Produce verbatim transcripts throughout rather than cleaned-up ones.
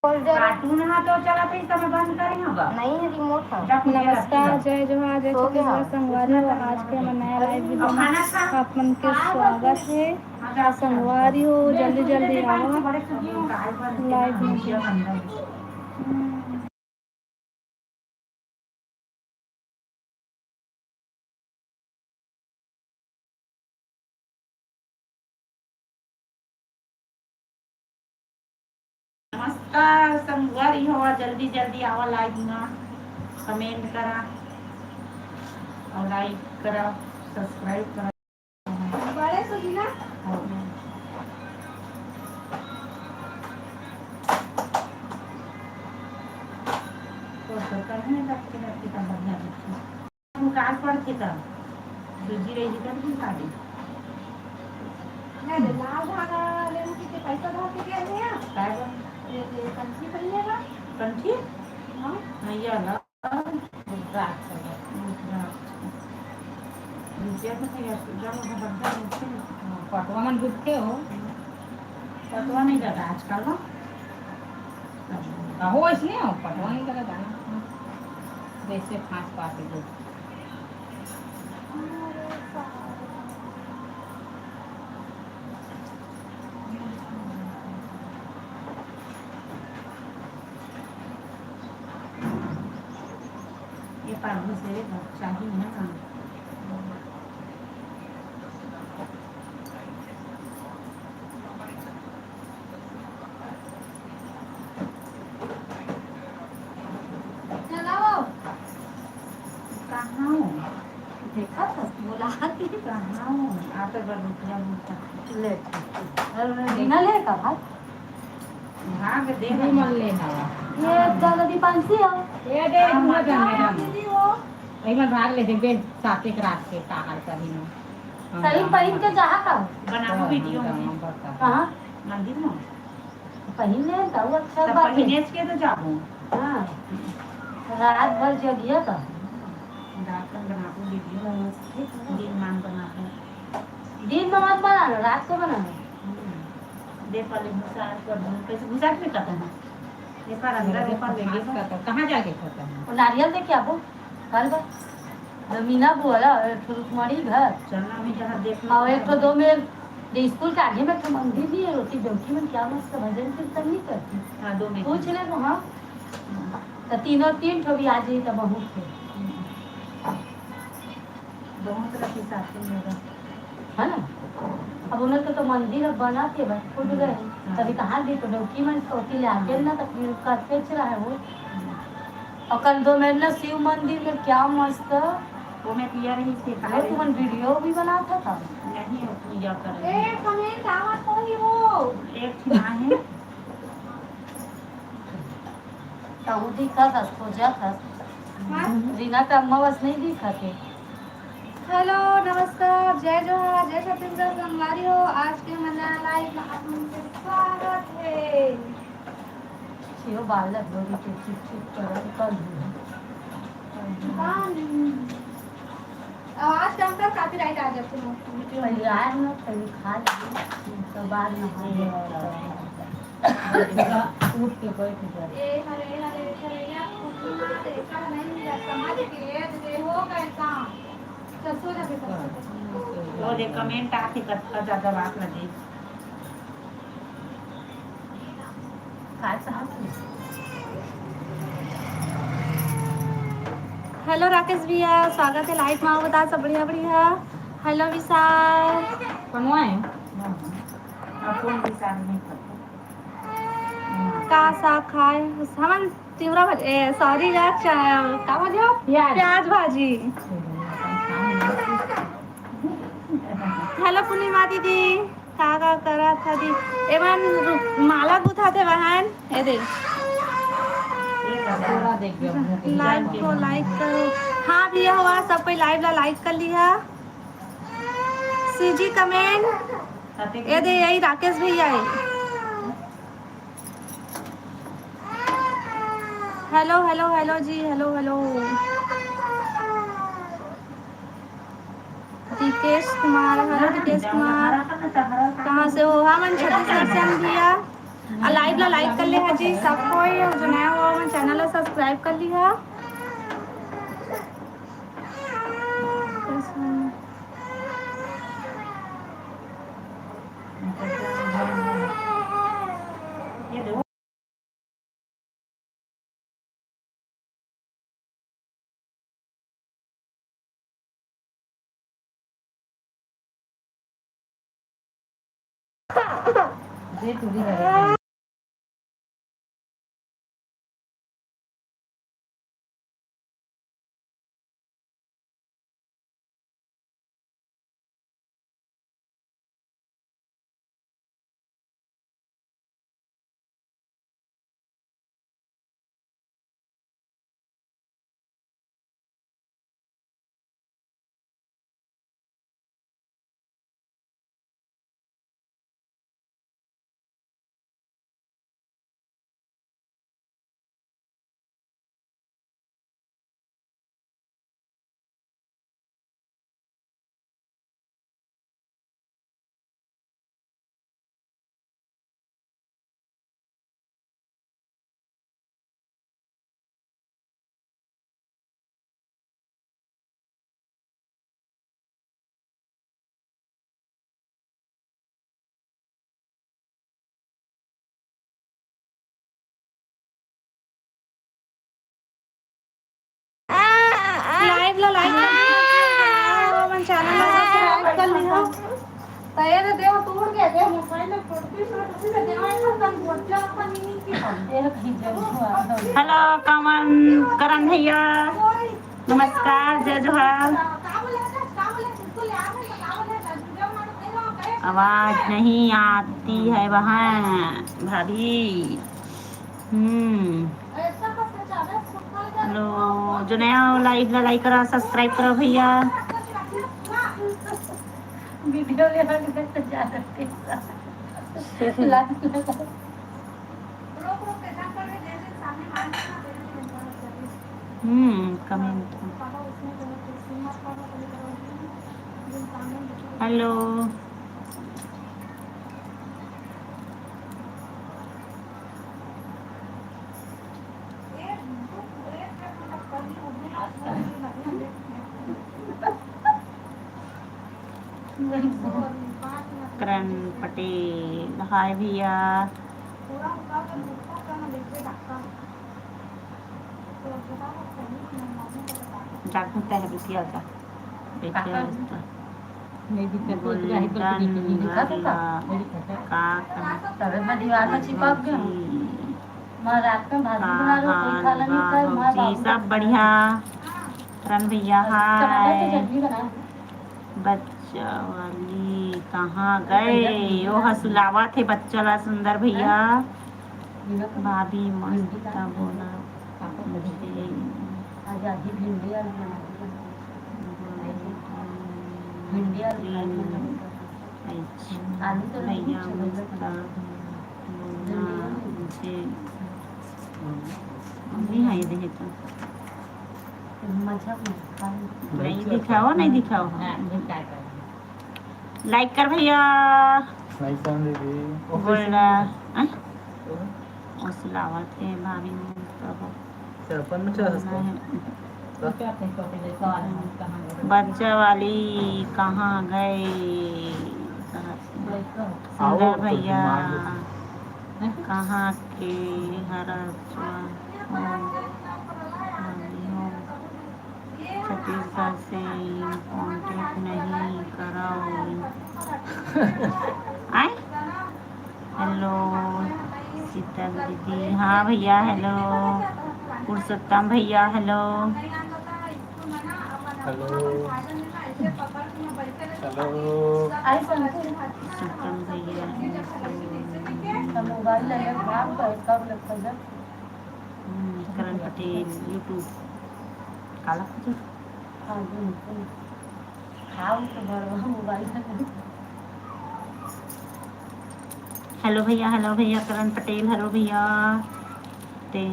Folder. Cartoon हा तो चला तो इस समय बंद करे होगा। नहीं है, रिमोट है। जा कुछ देर नमस्कार, रखिए। जय जोहार, जय छत्तीसगढ़ संगवारी हो। आज के हमर नया लाइव वीडियो में आप मन के स्वागत है। संगवारी हो, जल्दी जल्दी आवा लाइव में। नमस्कार संगवारी हो, जल्दी जल्दी आवा लाइव में, कमेंट करा और लाइक करा, सब्सक्राइब करा। बड़े सुधी ना। तो सरकार में रख के रख के बढ़िया दिखती। हम काट पड़ते तब सूजी रही तब हम काटे। नहीं, लाल धागा लेने के पैसा धर के गए हैं। काय बा? ये, ये कंठी पहने बा। कंठी? हाँ। हाँ, ये वाला। रुद्राक्ष है। रुद्राक्ष। रुद्राक्ष है, रुद्राक्ष है, रुद्राक्ष है। हाँ, पटवा मन गुथे हो। पटवा नहीं जाता आजकल ना। हो, इसलिए हो, पटवा नहीं जाता ना। जैसे फांस पाते गुथे। ये पानी से चाहिए ना। चलाओ। कहाँ हो? देखा था, बुला के। कहाँ हो? आते बार रुपया मिलता। ले। अरे, उन्हें बिना ले का भाई? भाग दे। नहीं मन ले हवा। ये दादा दीपांशी है। ये दे, हाँ, दूंगा हाँ, धन में हाँ, हम। दीदी हो। वही में भाग ले देबे, साथे के रात के का हाल करी में। हम सही गाँव पहन के में। जहाँ का। बनाबो हाँ, वीडियो गाँव में। में बड़का। कहाँ? मंदिर में। पहिने त उ अच्छा तब बात है। पहिने के तो जाबो। हाँ। रात भर जगिया त। रात भर बनाबो वीडियो। हाँ, ठीक है। दिन मान बनाबो। दिन में मत बनाना, रात को बनाना। हम्म। दे पहले घुसा कर दो। कैसे घुसा के करते हैं? ये पर अंदर, ये पर लेके। कहाँ जाके करते हैं? वो नारियल दे के आबो। काल बा। जमीना बोला, एक ठो रुक्मणी घर। चलना भी जहाँ देखना और एक ठो दो में, जे स्कूल के आगे में एक ठो मंदिर भी है, रोटी डौकी में क्या मस्त भजन कीर्तन नहीं करती। हाँ, दो में। पूछ ले तो, हाँ। तो तीनों, तीन ठो भी आ जाई तो बहुत है। बहुत रखी साथ में मेरा। है ना? अब उन्हें तो, तो मंदिर अब बना के बस फूट गए। हाँ। तभी कहाँ दी तो डौकी में तो होती ले आगे ना, तो फिर का सोच रहा है वो। और कल दो महीना शिव मंदिर में क्या मस्त। वो मैं पिया रही थी, वो तुमन वीडियो भी बनाता था। नहीं, वो पूजा कर रही। ए, कमेंट आवत होही वो। एक ठिना है। तहु दिखत हस, खोजत हस। हाँ? रीना के अम्मा बस नहीं दिखत है। हेलो, नमस्कार, जय जोहार, जय छत्तीसगढ़ संगवारी हो। आज के हमर नया लाइव में आप मन के स्वागत है। छियो बालक बोली के चुप चुप कर, कर ली। आवाज कम कर, कॉपीराइट आ जाते हैं। पहले आए ना, पहले खा ली, तो बाद में हम लोग उठ के बैठ गए। ए हरे हरे छरैया, कुकुर ना देखा नहीं मिला, समझ के दे हो गए काम। चल सो जा बेटा, सो जा। वो दे कमेंट आके कतका ज्यादा बात लगे। हेलो राकेश भैया, स्वागत है लाइव में। बता सब बढ़िया बढ़िया। हेलो विशाल। कौन है? आप कौन विशाल नहीं करते? का साग खाए? हमन तिवरा भज-, ए, सॉरी यार, चा-, का बोलियो? प्याज। प्याज भाजी। हेलो पूर्णिमा दीदी, का, का करत हदी? एमन रु-, माला गुथत हे बहन, ए दे। लाइव को लाइक करो। हाँ भैया, हुआ सब कोई लाइव ला लाइक कर लिया। CG comment. ए दे, यही राकेश भैया है। हेलो, हेलो, हेलो जी, hello, hello. Rikesh Kumar, hello Rikesh Kumar, कहाँ से हो? हमन छत्तीसगढ़ से हन भैया। अउ live ला like कर ले हा जी सब कोई, अउ जो नया हुआ मन channel ला subscribe कर लिहा। Live ला like कर लिहा, हमन channel ला subscribe कर लिहा। Hello कमन, करण भैया, नमस्कार, जय जोहार। आवाज नहीं आती है वहाँ भाभी। हम्म। Hello, जो नया हो live ला like करा, subscribe करा भैया। Video ले रहा है, तो जा सकते हैं। Live लगा। हम्म, comment। Hello। करण पटेल, हाय भैया। जागरूकता है, बिटिया का। बिटिया का? नहीं दिखता तो इतना ही पर गोल्डन दिखता था। का कहा? तबे मैं दीवार में चिपक गया। मैं रात में भाजी बना रही हूँ, कोई खाना नहीं खाए, मैं बाबू सब बढ़िया। करण भैया, हाय। बच्चा वाली कहाँ गए? ओ हसुलावा थे बच्चा ला सुंदर भैया। भाभी मस्त बोला। भैया मस्त बोला। नहीं है, देखे तो। नहीं दिखाओ, नहीं दिखाओ। Like कर भैया। Like कर दीदी। बोल रहा। हैं? ओ सुलावत हे भाभी मन प्रभु। बच्चा वाली कहाँ गए? सुंदर भैया कहाँ के हरा? छत्तीसगढ़ से contact नहीं कराओ। आय? Hello शीतल दीदी, हाँ भैया hello, पुरुषोत्तम भैया hello। Hello। Hello। पुरुषोत्तम भैया। हम्म, करण पटेल YouTube। काला कुछ? हाँ, बिल्कुल। खाओ तो बड़वा मोबाइल। Hello भैया, hello भैया, करण पटेल, hello भैया। ते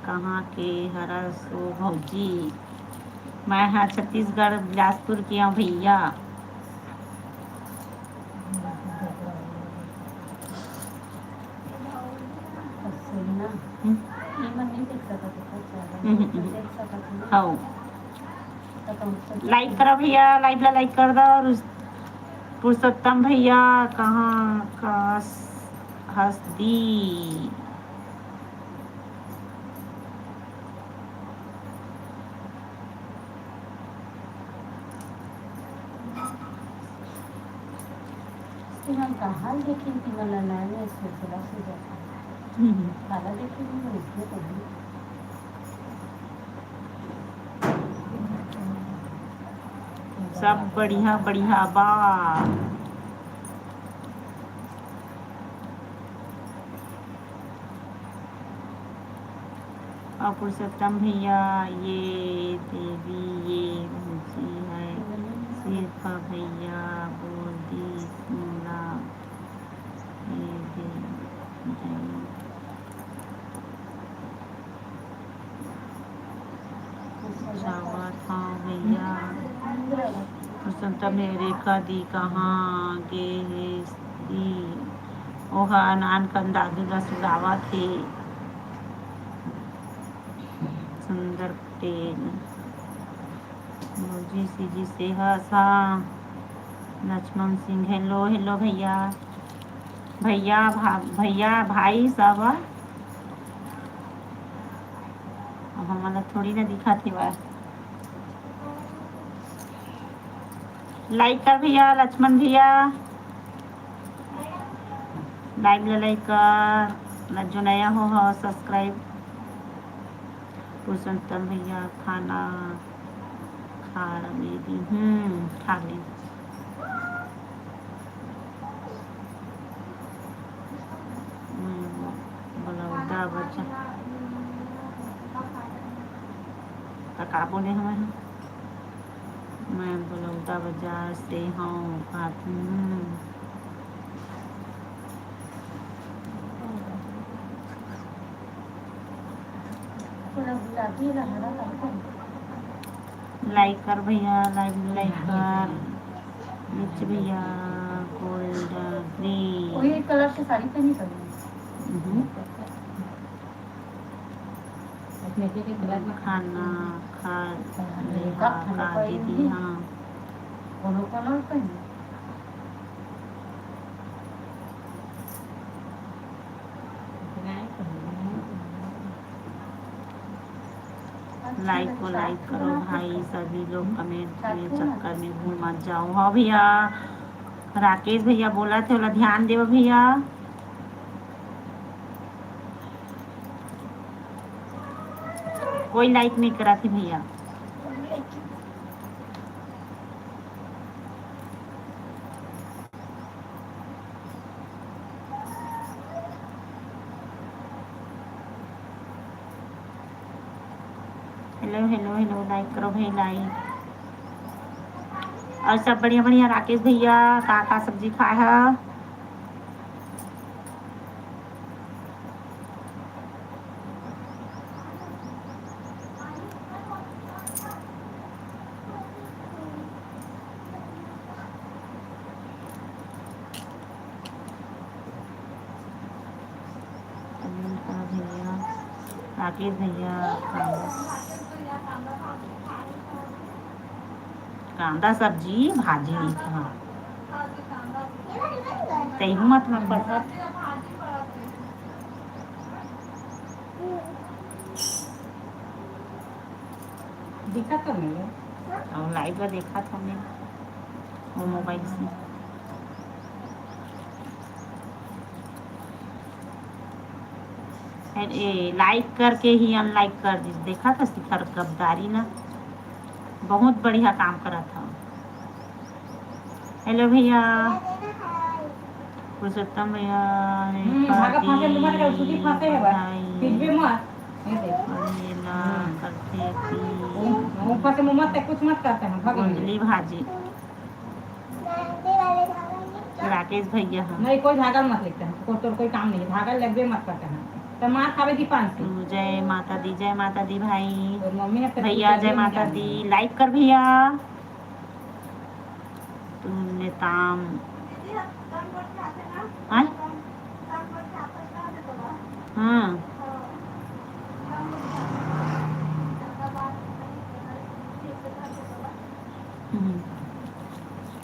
कहाँ के हरस ओ भौजी? मैं हा छत्तीसगढ़ बिलासपुर के हूँ भैया। हव। लाइक करा भैया, लाइव ला लाइक कर दो। और उस पुरुषोत्तम भैया कहाँ का हस-, हंस दी। तिमन कहाँ देखे, तिमन ला नया नया सोचला से जाता। हम्म। काला देखे, मैं उसको कही। सब बढ़िया, बढ़िया बा। और पुरुषोत्तम भैया, ये देवी, ये भौजी है, शिल्पा भैया, बोल दी, सुनला, ये देवी, जावत हव भैया। सुनता मेरे का दी कहाँ गे हे दी? ओहा नान कन दादू ला सुलावत हे। सुंदर पटेल। भौजी सीजी से हस, हाँ। लक्ष्मण सिंह, हेलो, हेलो भैया। भैया, भा-, भैया, भाई सब। अब हमन ला थोड़ी ना दिखत हे बा। लाइक कर भैया, लक्ष्मण भैया। लाइव ला लाइक कर, ला जो नया हो, हो सब्सक्राइब। पुरुषोत्तम भैया खाना खा ले दी, हम्म, खा ले। हम्म, बलौदा बजा। त का बोले हमें हम? मैं बलौदा बाजार से हूँ, भाभी। लाइक कर भैया, लाइव लाइक कर। मिर्च भैया, गोल्ड ग्रीन। वही कलर से साड़ी पहनी कर। हम्म। खाना खा लिहा का दीदी? हाँ। लाइक को लाइक करो भाई, सभी लोग कमेंट में चक्कर में भूल मत जाओ। हाँ भैया, राकेश भैया बोला थे, ओला ध्यान देव भैया। कोई लाइक नहीं करा थे भैया। हेलो, हेलो, हेलो, लाइक करो भाई, लाइक। और सब बढ़िया, बढ़िया। राकेश भैया, का, का सब्जी खाए ह? अनिल का भैया, राकेश भैया, कांदा, कांदा सब्जी भाजी नहीं था। तेहू मत मैं पढ़त। दिखा तो नहीं है। और लाइव में देखा था मैं वो मोबाइल से। ए, लाइक करके ही अनलाइक कर दिस। देखा था शिखर गद्दारी ना, बहुत बढ़िया काम करा था। हेलो भैया, पुरुषोत्तम भैया, हम्म, भागा फांसे, तुम्हारे का सूजी फांसे है बस। बधाई। पीछे मत। ये देख। और ये ना हम्म। करते थी। वो, वो फांसे में मत, कुछ मत करते हैं, भागो। गोंदली भाजी। राकेश भैया, हाँ। नहीं, कोई धागा मत लेते हैं, कोई, तोर कोई काम नहीं है, धागा लगबे मत करते हैं। तो मार खावे दी पाँच सौ। जय माता दी, जय माता दी भाई। तो मम्मी ने भैया, जय माता दी। लाइक कर भैया। तुमने ताम। हाँ? हाँ।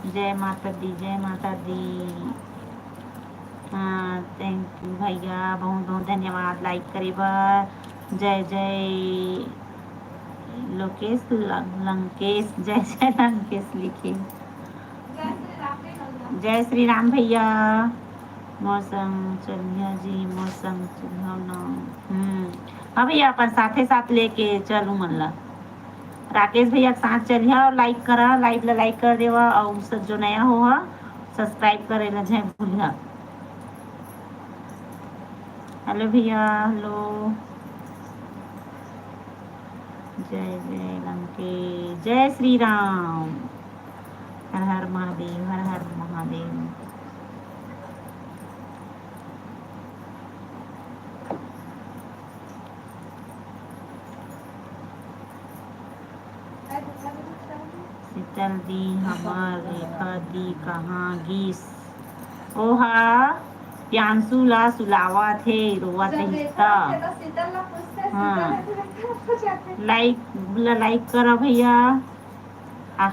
जय माता दी, जय माता दी। हाँ, thank you भैया, बहुत बहुत धन्यवाद like करे बर। जय जय लोकेश लंकेश, जय जय लंकेश लिखे। जय श्री राम भैया। मौसम चलिया जी, मौसम चलिया ना। हम्म। हाँ भैया, अपन साथे साथ लेके चलू मन ला। राकेश भैया के साथ चलिया और like करा, live ला like कर देवा और सब जो नया हो हा, subscribe करे ला झे भूलिया। Hello भैया, hello। जय जय लंकेश, जय श्री राम। हर हर महादेव, हर हर महादेव। शीतल दी, हमर रेखा दी कहाँ गिस? ओहा प्रियांशु ला सुलावत हे, रोवत रहिस त। हाँ। Like ला like करा भैया। आ।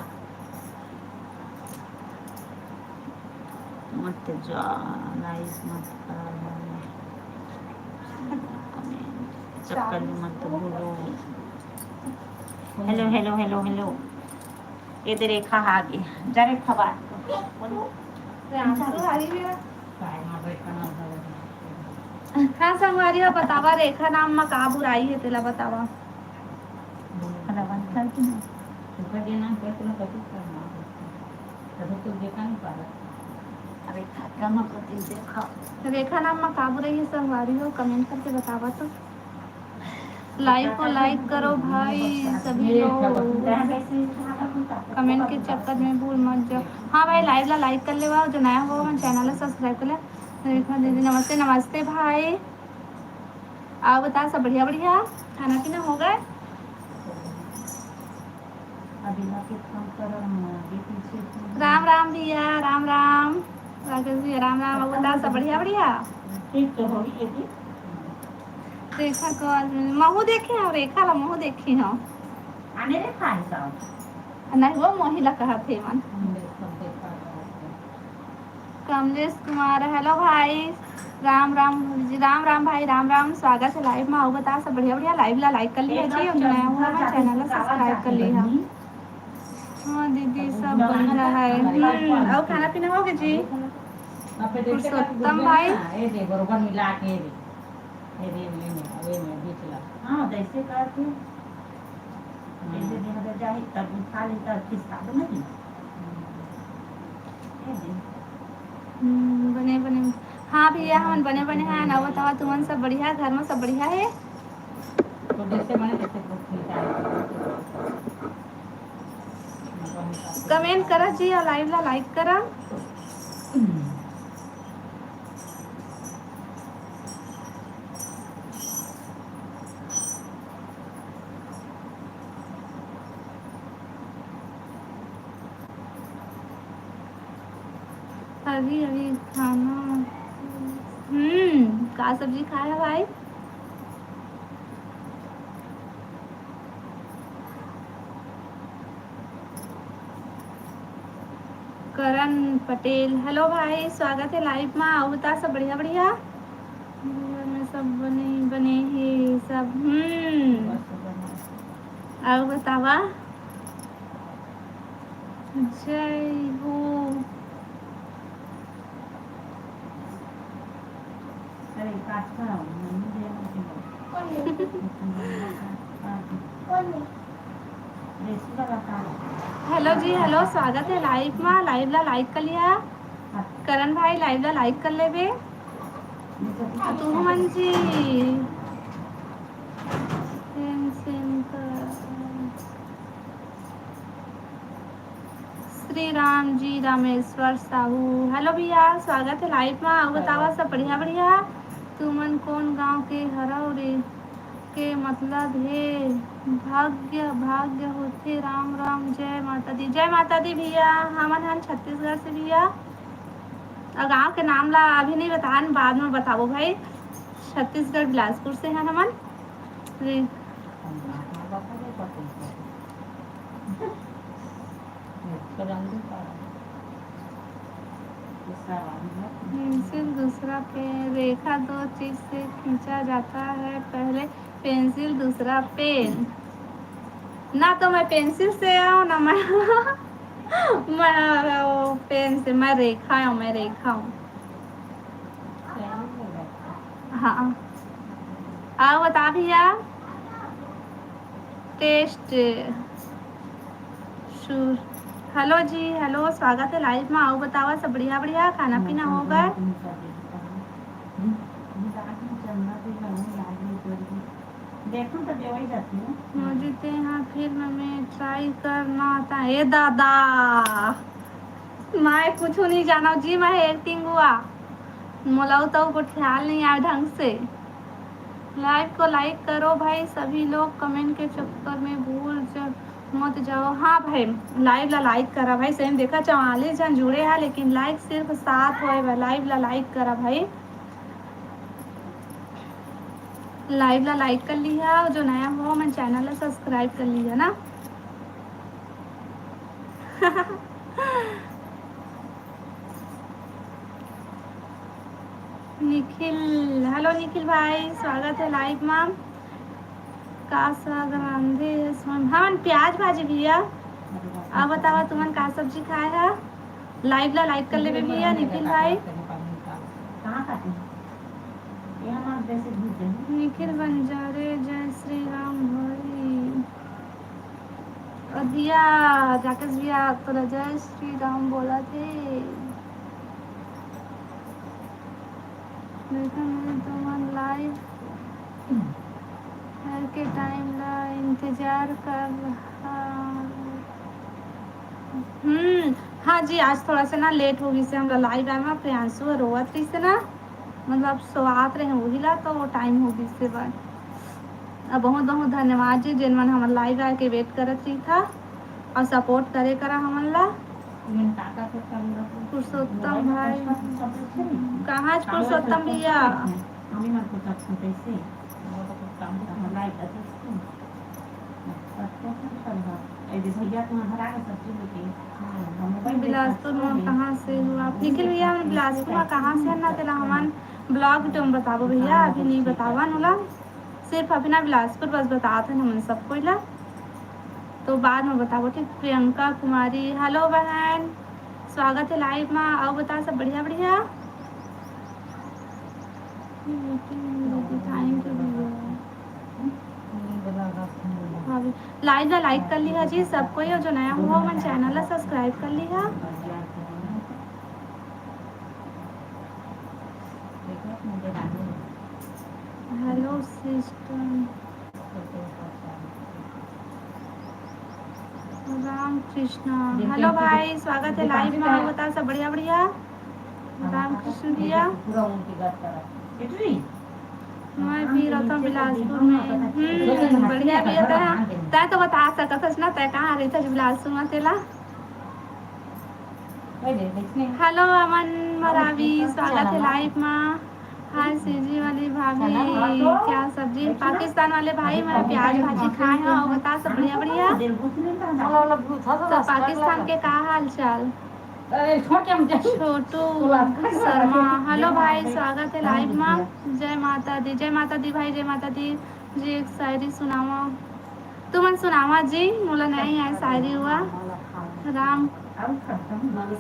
मत जा, live मत कर, चक्कर में मत घुलो। Hello, hello, hello, hello। ये दे रेखा आ गे। जा रेखा बात कर। बोलो। हाँ संगवारी हो, बतावा रेखा नाम मा का बुराई हे, तेला बतावा। हेलो, बंद कर दी ना। रेखा नाम का बुराई हे संगवारी हो, comment करके बतावा तो। Live को like करो भाई, सभी लोग comment के चक्कर में भूल मत जाओ। हाँ भाई, live ला like कर लेवा, जो नया हो हमर channel ला subscribe कर ले। रेखा दीदी नमस्ते, नमस्ते भाई। अउ बता, सब बढ़िया बढ़िया, खाना पीना हो गए? राम राम भैया, राम राम। राकेश भैया, राम राम। अउ बता, सब बढ़िया बढ़िया? ठीक तो होही ये भी। रेखा को आज महू देखे हव, रेखा ला महू देखे हव। आने रे खाए सब। नहीं, वो मोहिला कहा थे मन। कमलेश कुमार, hello भाई। राम राम जी, राम राम भाई, राम राम, स्वागत हे live मा। अउ बता, सब बढ़िया बढ़िया? Live ला like कर लिहा जी, अउ जो नया हुआ है channel ला subscribe कर लिहा। हाँ दीदी, सब बढ़िया है। हम्म, अउ खाना पीना हो गया जी? पुरुषोत्तम भाई। हाँ, जैसे करके जैसे दिन हो जाही, तब उठा ली, तब खिसका दो ना जी। हम्म, बने बने। हाँ भैया, हमन बने बने हैं। अउ बतावा, तुमन सब बढ़िया, घर में सब बढ़िया है? तो जैसे बने तैसे कुछ नहीं चाहिए। Comment करा जी, अउ live ला like करा। अभी अभी खाना, हम्म, का सब्जी खाया भाई? करण पटेल, hello भाई, स्वागत है live मा। अउ बता, सब बढ़िया बढ़िया? घर में सब बने बने हे सब। हम्म, अउ बतावा? जय हो। Hello जी, hello, स्वागत है live मा। Live ला like कर लिहा। करण भाई, live ला like कर लेबे। तुमन जी। श्री राम जी, रामेश्वर साहू, hello भैया, स्वागत है live मा। अउ बतावा, सब बढ़िया बढ़िया? तुमन कौन गांव के हरव रे? के मतलब हे भाग्य, भाग्य होथे। राम राम, जय माता दी, जय माता दी भैया। हमन हन छत्तीसगढ़ से भैया। अउ गांव के नाम ला अभी नहीं बतान, बाद में बताबो भाई। छत्तीसगढ़ बिलासपुर से हन हमन। रे। पेंसिल दूसरा पे रेखा दो चीज से खींचा जाता है, पहले पेंसिल दूसरा पेन। ना तो मैं पेंसिल से आऊँ ना मैं मैं पेन से, मैं रेखा हूँ, मैं रेखा हूँ। हाँ, आओ बता भैया। टेस्ट शुरू। हेलो जी, हेलो, स्वागत है लाइव में। आओ बताओ, सब बढ़िया बढ़िया, खाना पीना होगा? मुझे ते हाँ फिल्म में ट्राई करना था। ए दादा, मैं कुछ नहीं जाना जी, मैं एक्टिंग हुआ, मोला तो कुछ ख्याल नहीं आया ढंग से। लाइव को लाइक करो भाई सभी लोग, कमेंट के चक्कर में भूल ज-, मत जाओ। हाँ भाई, लाइव ला लाइक करा भाई, सही में देखा चवालीस जन जुड़े हैं, लेकिन लाइक सिर्फ सात होए बा। लाइव ला लाइक करा भाई, लाइव ला लाइक कर लिहा, और जो नया हो मन चैनल ला सब्सक्राइब कर लिहा ना। निखिल, हेलो निखिल भाई, स्वागत है लाइव में। का साग रांधे हस? हमन प्याज भाजी भैया। अब बतावा तुमन का सब्जी खाए हा? लाइव ला लाइक कर लेबे भैया निखिल भाई। निखिल बंजारे, जय श्री राम भाई। अदिया, राकेश भैया, तोला जय श्री राम बोलत हे। देखा, मैं तुमन लाइव के टाइम ला इंतजार कर रहा। हम्म, हाँ जी, आज थोड़ा सा ना लेट हो गई से हमला लाइव आए में। प्रियांशु रोवत रही से ना, मतलब सोआत रहे वही ला, तो वो टाइम हो गई से बस। अब बहुत बहुत धन्यवाद जी, जेन मन हमर लाइव आए के वेट करत रही था और सपोर्ट करे करा हमन ला। पुरुषोत्तम भाई, कहाँ है पुरुषोत्तम भैया? बिलासपुर में कहाँ से हो आप? निखिल भैया, हमन बिलासपुर में कहाँ से हन ना, तेला हमन ब्लॉग में बताबो भैया, अभी नहीं बतावन ओला। सिर्फ अभी ना बिलासपुर बस बतात हन हमन सब कोई ला, तो बाद में बताबो, ठीक? प्रियंका कुमारी, हेलो बहन, स्वागत है लाइव में। आओ बता, सब बढ़िया बढ़िया? थैंक यू भैया। लाइव ला लाइक कर लिहा जी सब कोई, और जो नया हुआ मन चैनल ला सब्सक्राइब कर लिहा। Hello sister. Ram Krishna, hello भाई, स्वागत है लाइव में। आओ बता, सब बढ़िया बढ़िया? राम कृष्ण भैया। मैं भी रहता हूँ बिलासपुर में। हम्म, बढ़िया भैया, तय, तय तो बता सकत हस ना, तय कहाँ रहता है बिलासपुर में तेला? हेलो अमन मरावी, स्वागत है लाइव में। हाय सीजी वाली भाभी, क्या सब्जी? पाकिस्तान वाले भाई, मैं प्याज भाजी खाए हूँ। और बता, सब बढ़िया बढ़िया? तो पाकिस्तान के का हाल चाल? छोटू शर्मा, हेलो भाई, स्वागत है लाइव में। जय माता दी, जय माता दी भाई, जय माता दी। जी, एक शायरी सुनावा। तुमन सुनावा जी, मोला नहीं आए शायरी हुआ। राम,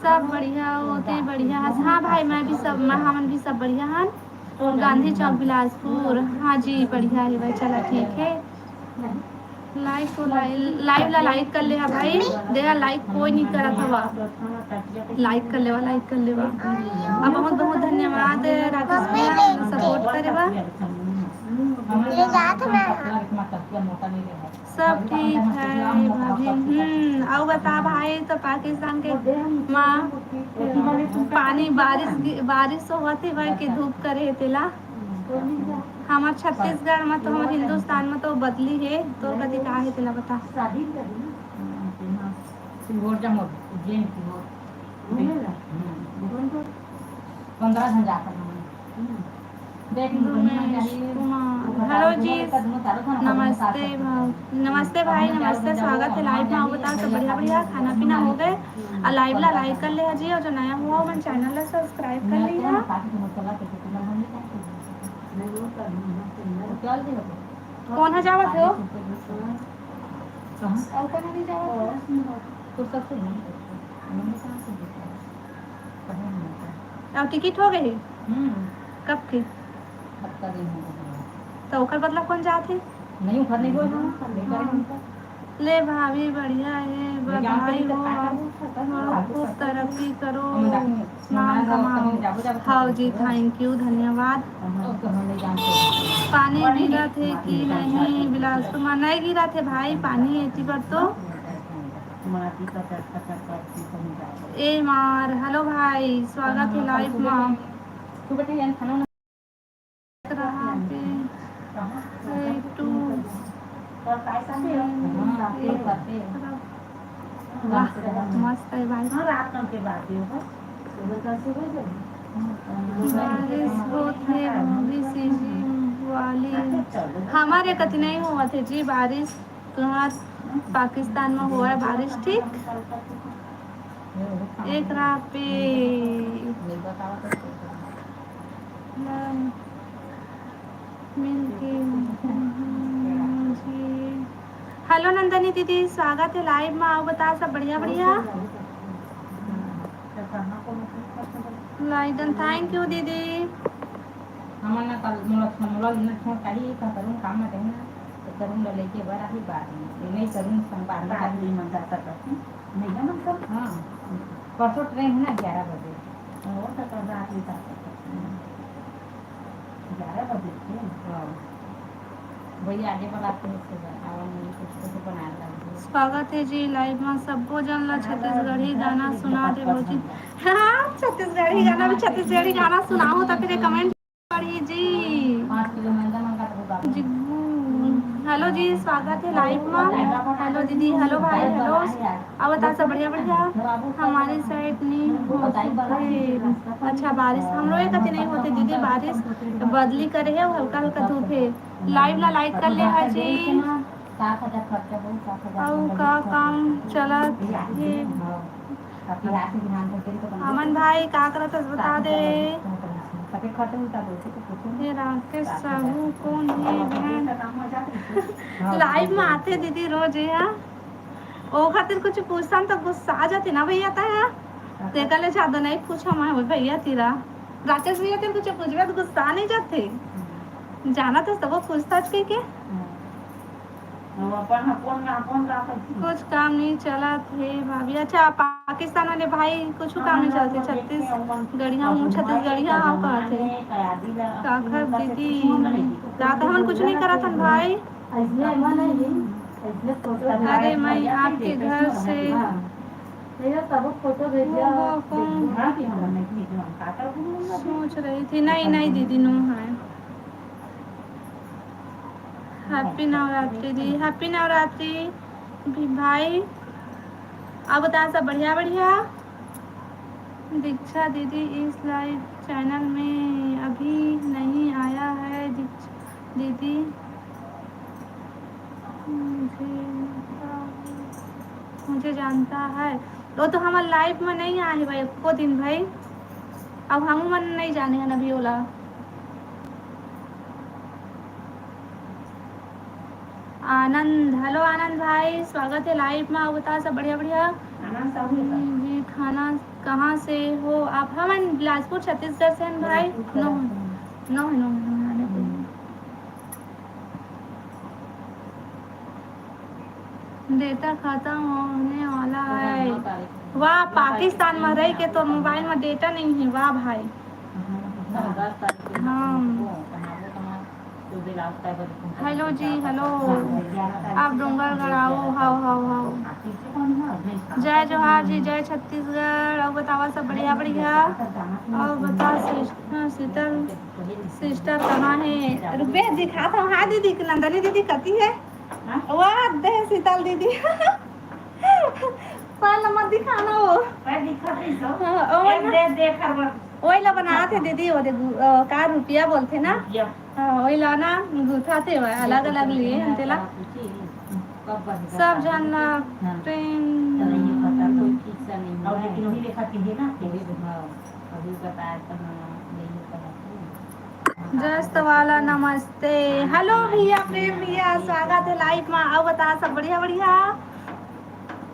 सब बढ़िया होते, बढ़िया हस। हाँ भाई, मैं भी सब, मैं, हमन भी सब बढ़िया हन। गांधी चौक बिलासपुर। हाँ जी, बढ़िया है भाई, चला ठीक है। लाइव को लाइ-, लाइव ला लाइक कर ले हा भाई, देहा लाइक कोई नहीं करत हवा। लाइक कर लेवा, लाइक कर लेवा। अब बहुत बहुत धन्यवाद राकेश भैया, सपोर्ट करे बा। सब ठीक है भाभी। हम्म, अउ बता भाई, तो पाकिस्तान के माँ पानी बारिश, बारिश होवत हे भाई के धूप करे हे तेला। हमर छत्तीसगढ़ में तो, हमर हिंदुस्तान में तो बदली हे, तोर कति का हे तेला बता। पंद्रह झन जाथन हमन। धुमेश कुमार, हेलो जी, नमस्ते भा-, नमस्ते भाई, नमस्ते, स्वागत है लाइव में। अउ बताओ, सब बढ़िया? बढ़िया, खाना पीना हो गए? अउ लाइव ला लाइक कर ले जी, अउ जो नया हुआ मन चैनल ला सब्सक्राइब कर लिहा। कौन ह जावत हे? अउ कौन नहीं जावत हे? अउ टिकट हो गए हे? हम्म। कब के? हफ्ता दिन हो गया। तो ओकर बदला कौन जात हे? नहीं, ओकर नहीं होय ना, लेकर हाँ। ले भाभी, बढ़िया हे, बधाई हो, खूब तरक्की करो, नाम कमाओ। हाँ जी, thank you, धन्यवाद। पानी गिरत हे कि नहीं? बिलासपुर में नहीं गिरत हे भाई पानी, एती बर तो। ए मार, हेलो भाई, स्वागत हे लाइव में। रहा पे, ए, टू, वाह, मस्त है भाई। बारिश होत हे, मौगी सीजी वाली। हमारे कति नहीं होवत हे जी बारिश। तुम्हार पाकिस्तान में हुआ है बारिश, ठीक? एक रात पे मिलके जी। हेलो नंदनी दीदी, स्वागत है लाइव में। अउ बता, सब बढ़िया? बढ़िया। लाइक डन, thank you दीदी। हमन ना कल मोला, मोला लेना छोड़ काली, का करूँ, काम में रहे ना, तो करूँ ला लेके बर आही बाद में। ये नहीं करूँ, संग बाद में। रात में मन करता करती। नहीं ना मन कर। हाँ। परसों ट्रेन है ना ग्यारह बजे। वो तो कल रात में जा सकते हैं। ग्यारह बजे के? हाँ। वही आगे वाला आते हैं, इससे बताओ, नहीं कुछ तो बनाने लग गए। स्वागत है जी लाइव में, सबो जन ला छत्तीसगढ़ी गाना सुना दे भौजी। हाँ, छत्तीसगढ़ी गाना भी, छत्तीसगढ़ी गाना सुनाओ तो फिर कमेंट पढ़ी जी। पाँच किलो मैदा मंगा तो बाबू। जी, हेलो जी, स्वागत है लाइव में। हेलो दीदी, हेलो भाई, हेलो। अउ बता, सब बढ़िया? बढ़िया। हमारे साइड नहीं होत हे। अच्छा, बारिश हमरो एक अति नहीं होत हे दीदी, बारिश बदली करे हे अउ हल्का हल्का धूप हे। लाइव ला लाइक कर ले हा जी। अउ का काम चलत हे? अमन भाई, का करत हस, बता दे। ये राकेश साहू कौन हे बहन? लाइव में आथे दीदी रोज, ये हा। ओ खातिर कुछ पूछथन त गुस्सा आ जाथे ना भैया, तैं हा। तेकर ले ज्यादा नहीं पूछंव मैं भैया तीर। राकेश भैया तीर कुछ पूछबे त गुस्सा नहीं जाथे। जानत हस तभो पूछथस कहिके। कुछ काम नहीं चलत हे भाभी। अच्छा, पाकिस्तान वाले भाई कुछ काम नहीं चलत हे। छत्तीसगढ़िया हूँ, छत्तीसगढ़िया हूँ कहत हे। काकर दीदी, का तो हमन कुछ नहीं करत हन भाई। अरे, मैं आपके घर से। वो कौन? सोच रही थी, नहीं, नहीं दीदी, नो है। हैप्पी नवरात्रि दी, हैप्पी नवरात्रि भी भाई। अउ बता, सब बढ़िया? बढ़िया। दीक्षा दीदी इस लाइव चैनल में अभी नहीं आया है। दीक्षा दीदी, मुझे, मुझे जानता है। वो तो हमर लाइव में नहीं आए हे भाई, एको दिन भाई। अब हमू मन नहीं जाने हन अभी ओला। आनंद, हेलो आनंद भाई, स्वागत है लाइव में। अउ बता, सब बढ़िया? बढ़िया। आनंद साहू का? हम्म, ये खाना कहाँ से हो आप? हमन बिलासपुर, छत्तीसगढ़ से हन भाई। बिलासपुर। नो, नो, नो, नो, नो, नो। डेटा खत्म होने वाला है। वाह, पाकिस्तान में रह के तोर मोबाइल में डेटा नहीं है, वाह भाई। हाँ। हेलो जी, हेलो। आप डोंगरगढ़ आओ, हाव, हाव, हाव। जय जोहार जी, जय छत्तीसगढ़। अउ बतावा, सब बढ़िया, बढ़िया? अउ बता, सिस-, हाँ, शीतल सिस्टर कहाँ है? रुक बे, दिखात हँव। हाँ दीदी, नंदनी दीदी कति है? हाँ? वाह, दे शीतल दीदी। पहले मत दिखाना वो। मैं दिखा रही हूँ। हाँ, ओ एक ना। दे, दे, खरबस। ओही ला बनात हे दीदी, वो दे गु-, अ, का रुपया बोलथे ना? रुपया। हाँ, ओही ला ना गुथाथे, वो अलग-अलग लिए हन तेला। कब बनेगा? सब झन ला हाँ। प्रेम। तो नहीं पता, कोई ठीक सा नहीं हुआ है। लेकिन वही देखा कि है ना, कि वही, हाँ, अभी बताया तो हाँ, यही पता था। जस्त वाला नमस्ते। हेलो भैया, प्रेम भैया, स्वागत है लाइव में। आओ बता सब बढ़िया, बढ़िया।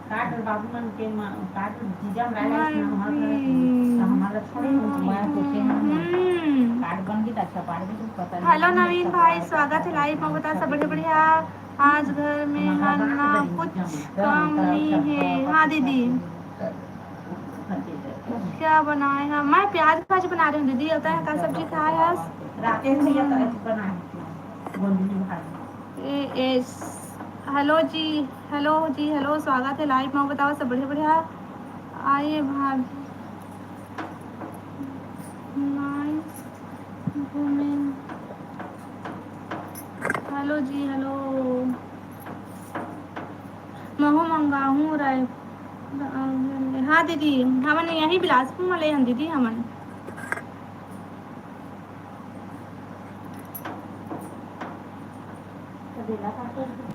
काट बाबू मन के मा-, काट जीजा हम राजा मैं ना हमार भी। घर, तो हमारा छोड़े, मैं सोचे हम हम्म। काट बन गई तो अच्छा, पाड़ भी कुछ पता नहीं। हेलो नवीन भाई, स्वागत है लाइव में। बता सब बढ़िया, बढ़िया। आज घर में हमारा हन्ना कुछ कम नहीं है। हाँ दीदी, क्या बनाए हैं? मैं प्याज भाजी बना रही हूँ दीदी। होता है का सब्जी खाए हस? राकेश भैया तो बनाए हैं गोंधली भाजी। ए एस, हेलो जी, हेलो जी, हेलो, स्वागत है लाइव में। बताओ सब बढ़िया, बढ़िया। आइए भाभी, नाइस घूमे। हेलो जी, हेलो। महू मंगाहूँ राय। हाँ दीदी, हमन यहीं बिलासपुर में ले हन दीदी हमन।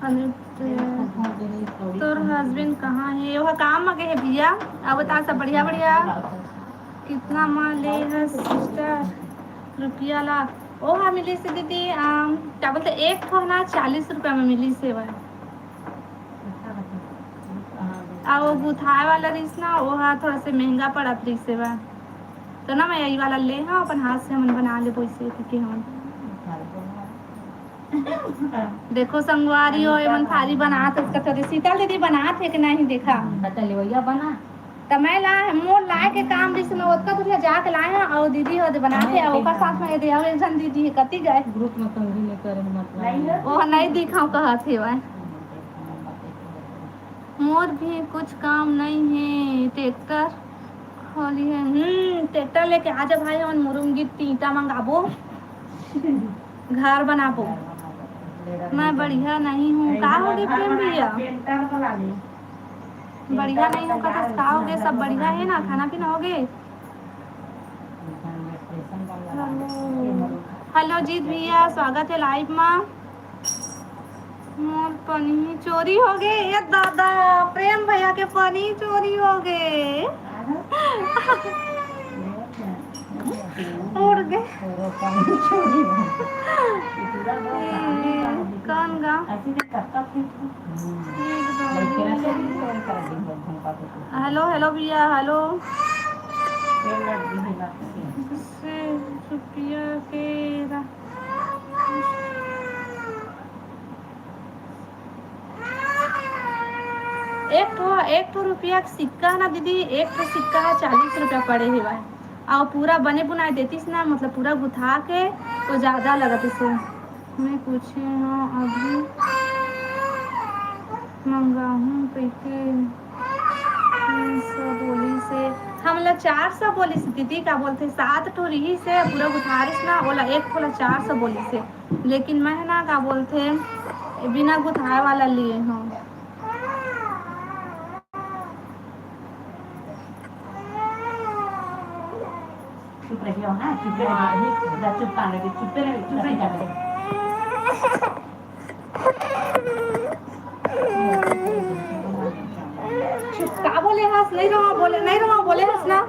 अरे, तोर हस्बैंड कहाँ है? वो काम में गए है भैया। अब बता सब बढ़िया बढ़िया। कितना में ले है सिस्टर रुपया ला? ओहा मिली से दीदी, आम, क्या बोलते, एक ठो ना चालीस रुपया में मिली से वह। आ वो गुथाए वाला रहीस ना, ओहा थोड़ा से महंगा पड़त रहीस से वह। तो ना मैं यही वाला ले हाँ, अपन हाथ से हमन बना ले वैसे, ठीक है हमन। देखो संगवारी हो, एमन थारी बनात हे, उसका थोड़ी शीतल दीदी बनात हे कि नहीं देखा? बता ले भैया बना। त मैं ला, मोर लाए के काम रहीस, मैं ओतका दूरिहा जाके लाए हूँ, और दीदी हो दे बनात हे, और ओकर साथ में ये दे, और एक झन दीदी हे, कति गए? ग्रुप में संगी नहीं करे, मतलब। वो नहीं दिखाओ कहत हे वह। मोर भी कुछ काम नहीं है, ट्रैक्टर खाली है। हम्म, ट्रैक्टर लेके आजा भाई, हमन मुरुंगी ईंटा मंगाबो, घर बनाबो। मैं बढ़िया नहीं हूँ, का हो गे प्रेम भैया? बढ़िया नहीं हूँ, का हो गे? सब बढ़िया है ना, खाना पीना हो गे? हेलो जीत भैया, स्वागत है लाइव में। मोर पनही चोरी हो गे, ए दादा, प्रेम भैया के पनही चोरी हो गे। उड़ गे। ए, कौन गा? हेलो, हेलो भैया, हेलो। से रुपया के रा-, एक ठो, एक ठो रुपया के सिक्का ना दीदी, एक ठो सिक्का ह चालीस रुपया पड़े हेवय। अउ पूरा बने बुनाए देतिस ना, मतलब पूरा गुथा के, तो ज्यादा लगत इसे। मैं पूछे हूँ अभी मंगाहूँ कइके तीन सौ बोलिस हे, हमला चार सौ बोलिस दीदी, का बोलथे, सात ठो रिहिस हे, पूरा गुथारिस ना, ओला एक ठो ला चार सौ बोलिस हे, लेकिन मैं ना, का बोलथे, बिना गुथाए वाला लिए हूँ। चुप रहियो, हाँ, चुप रहियो, चुप, चुप, चुप रहियो, चुप रहियो। चुप, का बोले हस? नहीं रहो, बोले, नहीं रहो, बोले हस ना।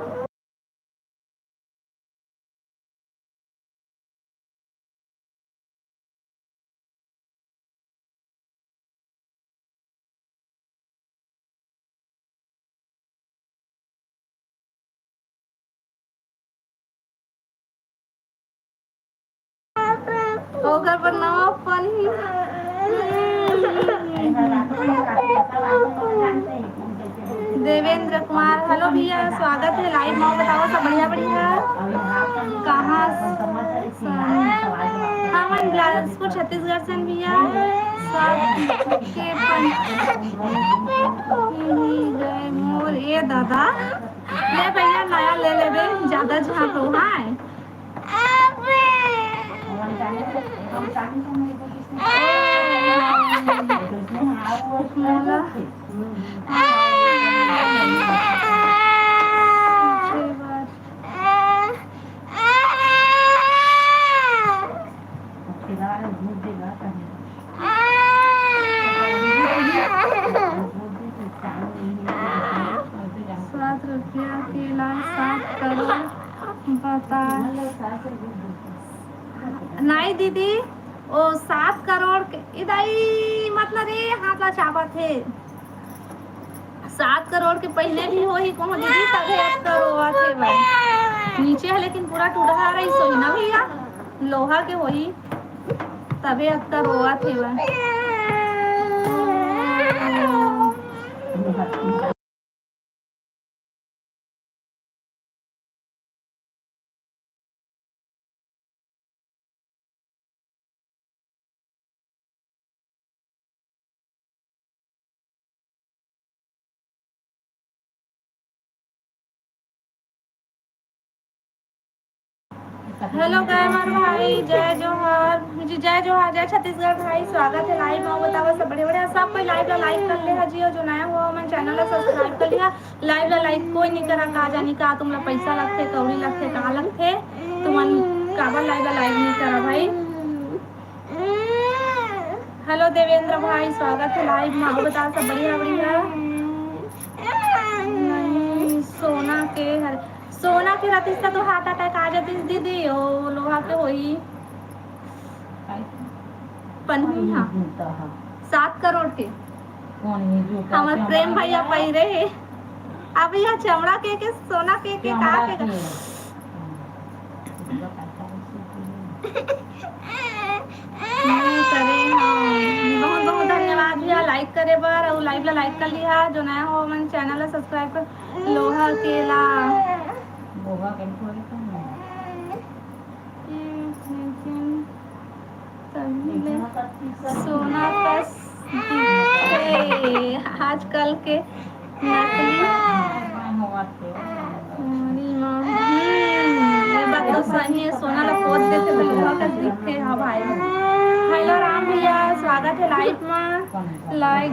ओकर बर नवा पनही। देवेंद्र कुमार, हेलो भैया, स्वागत है लाइव में। बताओ सब बढ़िया, बढ़िया? कहाँ से? हमन बिलासपुर, छत्तीसगढ़ से हन भैया। सबके पनही गए मोर, ए दादा। ले भैया, नया ले लेबे, ज्यादा झांको, हाँ। नहीं दीदी, ओ सात करोड़ के, ए दाई, मतलब रे, हाथ ला चाबत हे। सात करोड़ के पहले भी होही कहूँ दीदी, तभे अतका रोवत हे भाई। नीचे हे लेकिन पूरा टूटहा रहिस होही ना भैया, लोहा के होही, तभे अतका रोवत हे भाई। हेलो ग्रामर भाई, जय जोहार जी, जय जोहार, जय छत्तीसगढ़ भाई, स्वागत हे लाइव में। बतावा सब बढ़िया बढ़िया, सब कोई लाइव ला लाइक कर ले हा जी, और जो नया हुआ मन चैनल ला सब्सक्राइब कर लिहा। लाइव ला लाइक कोई नहीं करा, का जानी का तुमला पैसा लगथे, कौड़ी लगथे, का लगथे, तुमन काबर लाइव ला लाइक नहीं करा भाई। हेलो देवेंद्र भाई, स्वागत हे लाइव में। बतावा सब बढ़िया बढ़िया। नहीं, सोना के हर सोना के रतिस त तो हार्ट अटैक आ जातिस दीदी, ओ लोहा के होही। पन्नी हा। सात करोड़ के। हमर प्रेम भैया पहिरे हे। अब यह चमड़ा के, के सोना के, के का के? नहीं करे, हाँ। बहुत बहुत धन्यवाद भैया लाइक करे बर, और लाइव ला लाइक कर लिहा। जो नया हो मन चैनल ला सब्सक्राइब कर। लोहा के ला। लोहा के थोड़े कम है। तभी ले सोना कस दिखे आजकल के नकली। अरे माँ, हम्म, ये बात तो सही है, सोना ला पोत देथे तो लोहा कस दिखथे। हाँ भाई। हेलो राम भैया, स्वागत है लाइव में। लाइक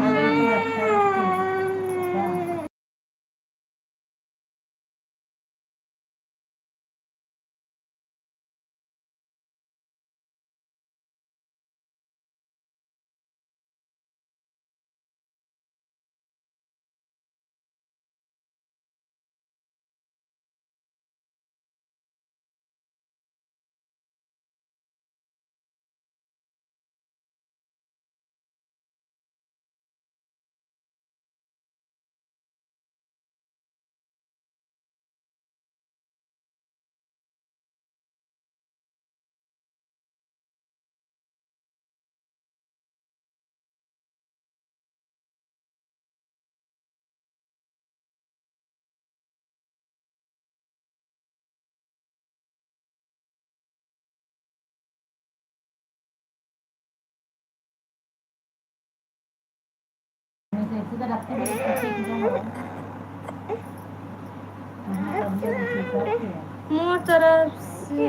मोर तरफ से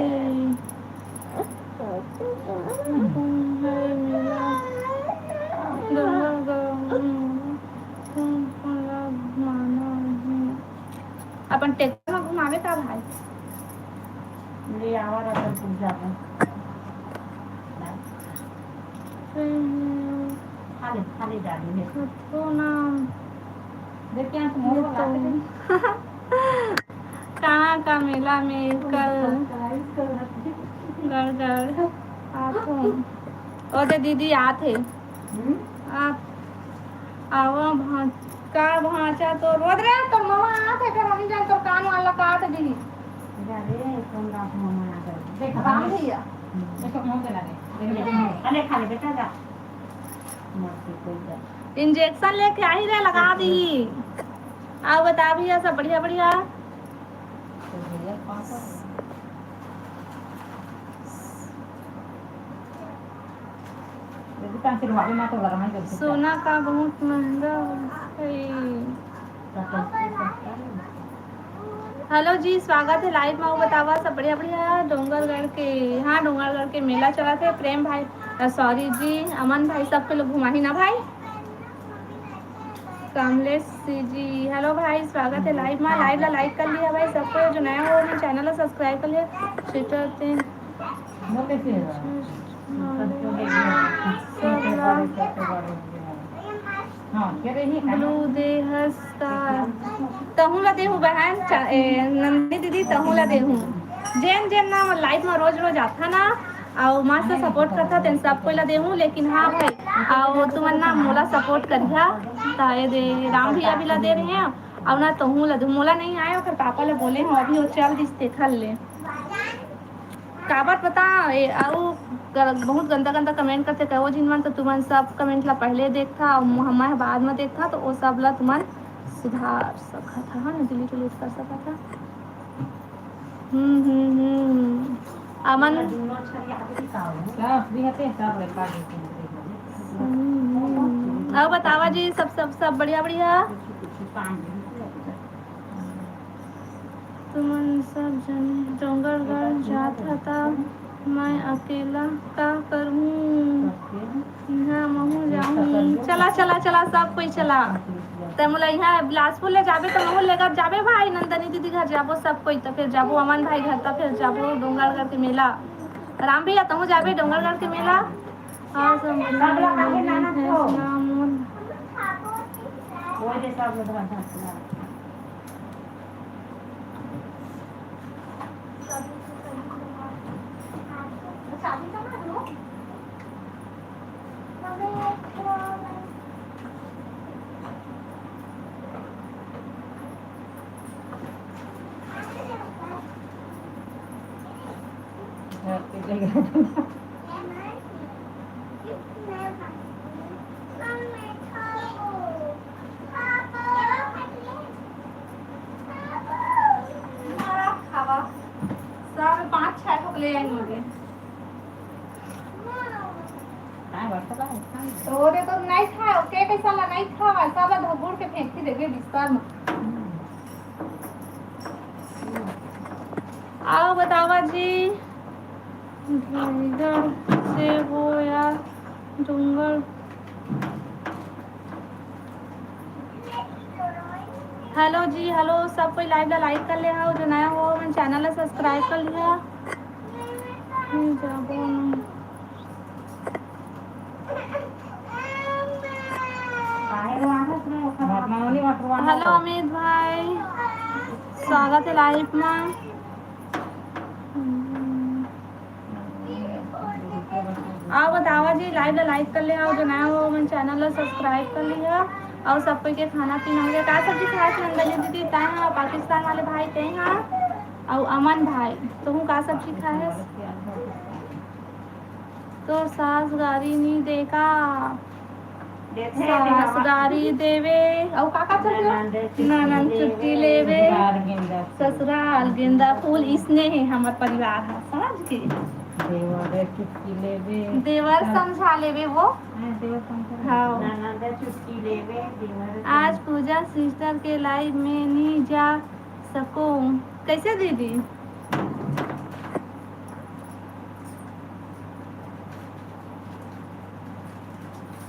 अपन टेक्टर में घुमावे का भाई? ले आवा रतनपुर जाबो। हम्म। खा ले, खा ले डाली ले। तो ना। देख के आंख मोर ये तो। कहाँ का मेला में कल गड़ गड़ आथो। ओ दे दीदी आथे। हम्म? आप आवा भांचा, का भांचा तो रोद रे, तोर ममा आथे, फिर हम जान तोर कान वाला काट दी। जा रे, कौन रात ममा आ गए? देख, राम भैया। हम्म। देखो, मुंह पे लगे। देख, देख, मुंह। अरे, खा ले बेटा, जा। मत पी कोई जा। इंजेक्शन लेके आई रे, लगा दी। आओ बता भैया, सब बढ़िया, बढ़िया। तो भैया, पापा। सोना का बहुत महंगा है। हेलो जी, स्वागत है लाइव में। अउ बतावा, सब बढ़िया बढ़िया? डोंगरगढ़ के, हाँ, डोंगरगढ़ के मेला चलत हे। प्रेम भाई, अ, सॉरी जी, अमन भाई, सबके लोग घुमाही ना भाई। कमलेश जी, हेलो भाई, स्वागत है लाइव में। लाइव ला लाइक कर लिया भाई, सबको जो नया हो, चैनल ला सब्सक्राइब कर लिया। स्वेटर ते ब्लू देहस का। तहूँ ला देहूँ बहन, चा-, ए, नंदिनी दीदी, तहूँ ला देहूँ। जेन जेन ना मोर live म रोज रोज आथा ना, अउ मस्त support करथा, तेन सब कोई ला देहूं। लेकिन हाँ भाई, अउ तुमन ना मोला support करिहा, त ए दे राम भैया भी ला दे रहे हैं, अउ ना तहूं ला दे, मोला नहीं आए, ओकर पापा ला बोले हूं, अभी वो चल दिस तेखर ले। काबर पता, ए, अउ ग-, बहुत गंदा गंदा comment करथे, कहो जिन मन, तो तुमन सब comment ला पहले देखथा, अउ मैं बाद में देखथा, तो वो सब ला तुमन सुधार सकत हा, हाँ, delete delete कर सकत हा। हम्म, हम्म, हम्म। अमन। सब free हते, सब record देते हैं। हम्म, हम्म। अउ बतावा जी, सब, सब, सब बढ़िया, बढ़िया? तुमन सब जने डोंगरगढ़ जात ह, त मैं अकेला का करहूं? इहां महू जाहूं। चला, चला, चला, सब कोई चला। ते मोला इहां बिलासपुर ले जाबे, त महू लेकर जाबे भाई, नंदनी दीदी घर जाबो सब कोई, त फिर जाबो अमन भाई घर, त फिर जाबो डोंगरगढ़ के मेला। राम भैया, तहूं जाबे डोंगरगढ़ के मेला? हाँ, सब बढ़िया है, सुना मोर। सब पाँच छह ठोक ले आई मुझे। तोरे तो नहीं खाओ, के कैसा ला नहीं खावा, सब ला धगुड़ के फेंक ही देबे बिस्तर में। अउ बतावा जी, रायगढ़ से हो या डोंगर। Hello जी, hello, सब कोई live ला like कर ले हा, जो नया हो, मन channel ला subscribe कर लिहा। हम्म, जाबो ना। Hello अमित भाई, स्वागत है live में। हम्म। अउ बतावा जी, live ला like कर ले हा, जो नया हो, मन channel ला subscribe कर लिहा। अउ सब कोई के खाना पीना हो गया। का सब्जी खाए हस नंदनी दीदी? तैं हा, पाकिस्तान वाले भाई तैं हा, अउ अमन भाई, तहूं का सब्जी खाए हस? तो सास गारी नी दे का? देथे, सास देवा। गारी देवे। अउ का का चलथे? ननद छुट्टी ननद छुट्टी लेवे। लेवे। ससुराल गेंदा फूल। ससुराल गेंदा फूल, इसने हे हमर परिवार ह, समझ के? देवर छुट्टी लेवे। देवर सस- समझा लेवे वो। हाँ, देवर समझा लेवे। हाँ। ननद छुट्टी लेवे, देवर आज पूजा sister के live में नी जा सको। कैसे दीदी?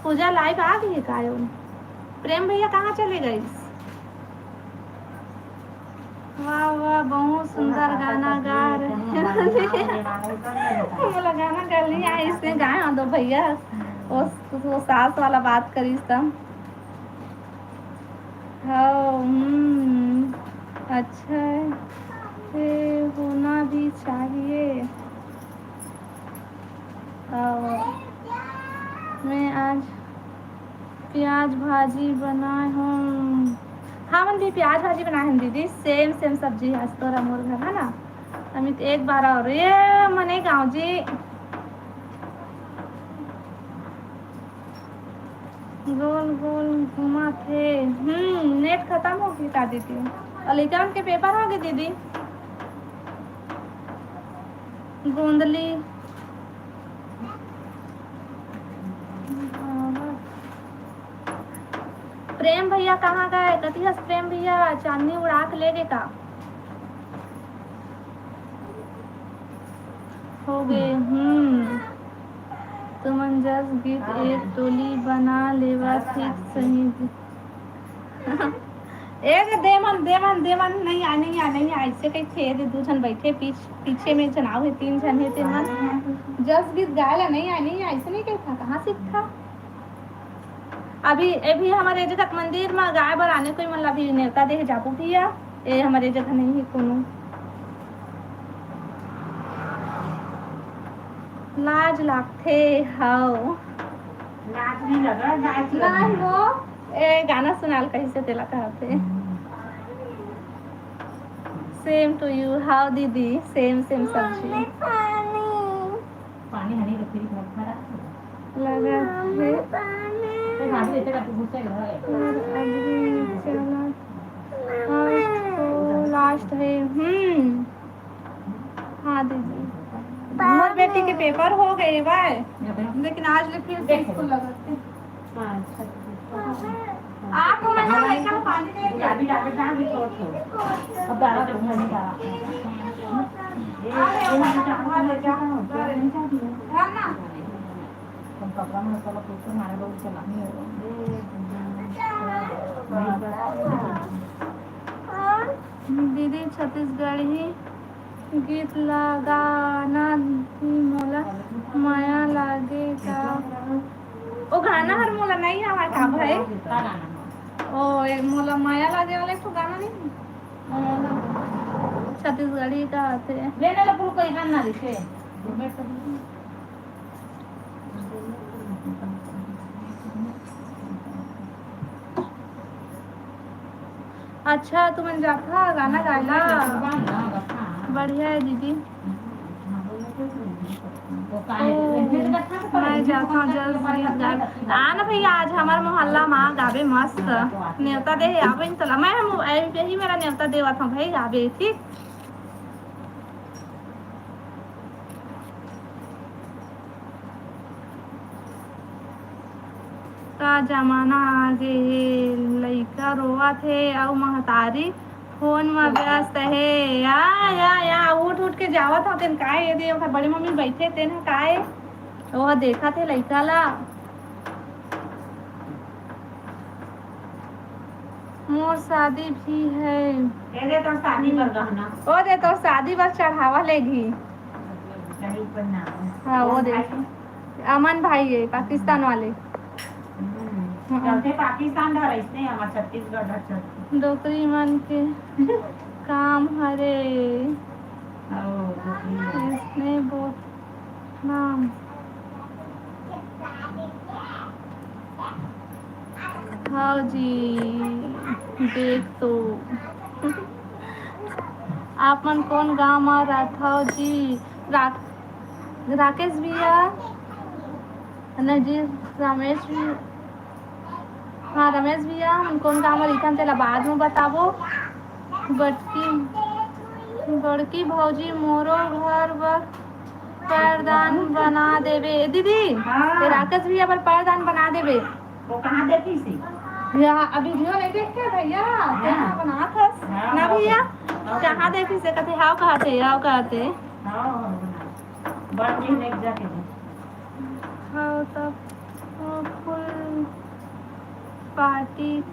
पूजा live आ गई है का? प्रेम भैया कहाँ चले गइस? वाह, वाह, बहुत सुंदर गाना गा रहे हैं। मोला गाना गा लिया, इसने गाए हैं दो भैया। वो, वो सास वाला बात करिस तब। हाँ, हम्म, अच्छा है, ये होना भी चाहिए। हाँ, मैं आज प्याज भाजी बनाए हूँ। हमन भी प्याज भाजी बनाए हन दीदी, same same सब्जी है आज तोरा मोर घर, है ना? अमित एक बार और ये मने गाँव जी। गोल गोल घुमाथे। हम्म, net खतम हो गई का दीदी? अउ लइका मन के paper हो गए दीदी। गोंदली। प्रेम भैया कहाँ गए? कति हस प्रेम भैया? चांदनी उड़ा के ले गए का? हो गए, हम्म। तुमन जस गीत एक टोली बना लेवा, ठीक सही। ए दे, दे मन, दे मन, दे मन, नहीं आ, नहीं आ, नहीं आ, ऐसे कही थे, दे दू झन बैठे पीछ-, पीछे में एक झन आउ है, तीन झन है, ते मन जस गीत गाए ला नहीं आ, नहीं आ, ऐसे नहीं कहता, कहाँ सीखता? अभी, अभी हमर ए जगह मंदिर म गाय बर आने कोई मन ला भी नेवता दे हे जाबो भैया, ए हमर ए जगह नहीं हे कोनो। लाज लागथे। हव। लाज नहीं लगा, लाज नहीं लगा। वो, ए, गाना सुनाल कहिसे तेला कहथे। Same to you। हव दीदी, same, same सब्जी। पानी हनी तो फ्रिज में भरा। लगा है। तो भाभी ऐसे करके घुसे घर है। और अभी चला। आज तो लास्ट है। हम्म। हाँ दीदी, मोर बेटी के पेपर हो गए बाय, लेकिन आज ले फिर से स्कूल लगत है। हाँ, अच्छा। आप मन ला लइका पानी दे के अभी जाके डाल भी छोड़ दो। अब डाला तो घर में डाला। अरे, वो ना, घर ना। हम कपड़ा में साला कुछ तो मारे लोग चला। दीदी छत्तीसगढ़ी गीत ला गाना ही मोला मया लागे का। ओ गाना हर मोला नहीं आवा का भाई? ओ, ए, मोला मया लागे वाला एक ठो गाना नहीं? छत्तीसगढ़ी का आथे। ले, ले, ले, पुल कोई गाना लिखे। अच्छा, तुमन जाथा गाना गाए ला? बढ़िया है दीदी। ओ, मैं जाता हूँ जल्द गीत गाए। आ ना भैया, आज हमार मोहल्ला मा गाबे मस्त। नेवता दे, आबे इन तला। मैं हम, यही मेरा नेवता देवत हूँ भाई, गाबे, ठीक? का जमाना आ गे हे, लइका रोवत हे अउ महतारी फोन म व्यस्त हे। या, या, या, उठ, उठ के जावत हव तेन काय, ये दे, ओकर बड़े मम्मी बैठे तेन ह काय, ओह देखत हे लइका ला। मोर शादी भी है। ये दे, तोर शादी बर गहना। ओ दे, तोर शादी बर चढ़ावा लेगी। हाँ, वो दे। अमन भाई है, पाकिस्तान वाले। हम्म। हाँ। चलते पाकिस्तान डहर, इसने हमार छत्तीसगढ़ डहर चलते। डोकरी मन के काम हरे। ओ, डोकरी मन। इसने बोल नाम। हव जी, देख तो। आप मन कोन गांव म रथव जी? रा-, राकेश भैया, नहीं जी, रमेश भी, हाँ, रमेश भैया, हम कोन गांव म रहिथन, तेला बाद म बताबो। बड़की, बड़की भौजी मोरो घर बर पैरदान बना देबे। ए दीदी, हाँ। ये राकेश भैया बर पैरदान बना देबे। वो कहाँ देती सी? या, अभी वीडियो नहीं देखे भैया? हाँ। कैसा बनात हस? हाँ, ना हाँ। भैया, हाँ। कहाँ देती से? कथे, हाव कहते, हाव कहते। हाँ, हाँ, बना। बन गई, नहीं जाके दे। हाँ, तब, हाँ, फुल पार्टी।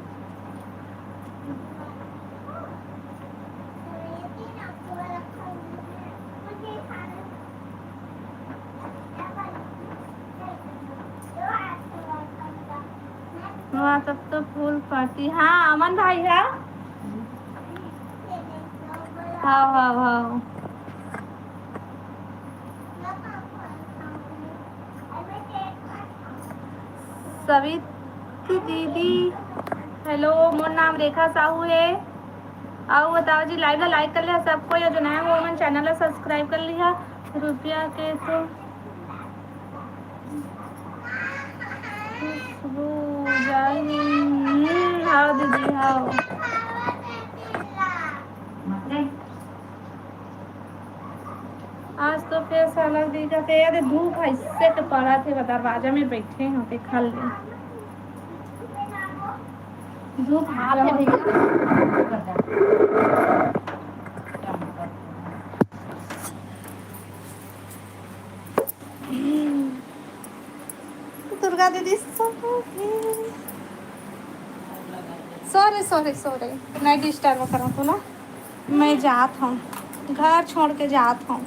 वाह, तब तो फुल पार्टी। हाँ, अमन भाई है। हाँ, हाँ, हाँ। सवित दीदी, हेलो, मोर नाम रेखा साहू है। अउ बताओ जी, लाइव ला लाइक कर लिया सबको, या जो नया हो, मन चैनल ला सब्सक्राइब कर लिया। रुपया के तो खुशबू जाई। हम्म, हाँ दीदी, हाँ। आज तो फेर साला दिखत हे, अरे धूप अइसे के पड़त हे, दरवाजा में बैठे हों, देखा ले। धूप हाथ है भैया। दुर्गा दीदी सो गई। सॉरी, सॉरी, सॉरी, नहीं डिस्टर्ब करो तो ना, मैं जात हूँ, घर छोड़ के जात हूँ,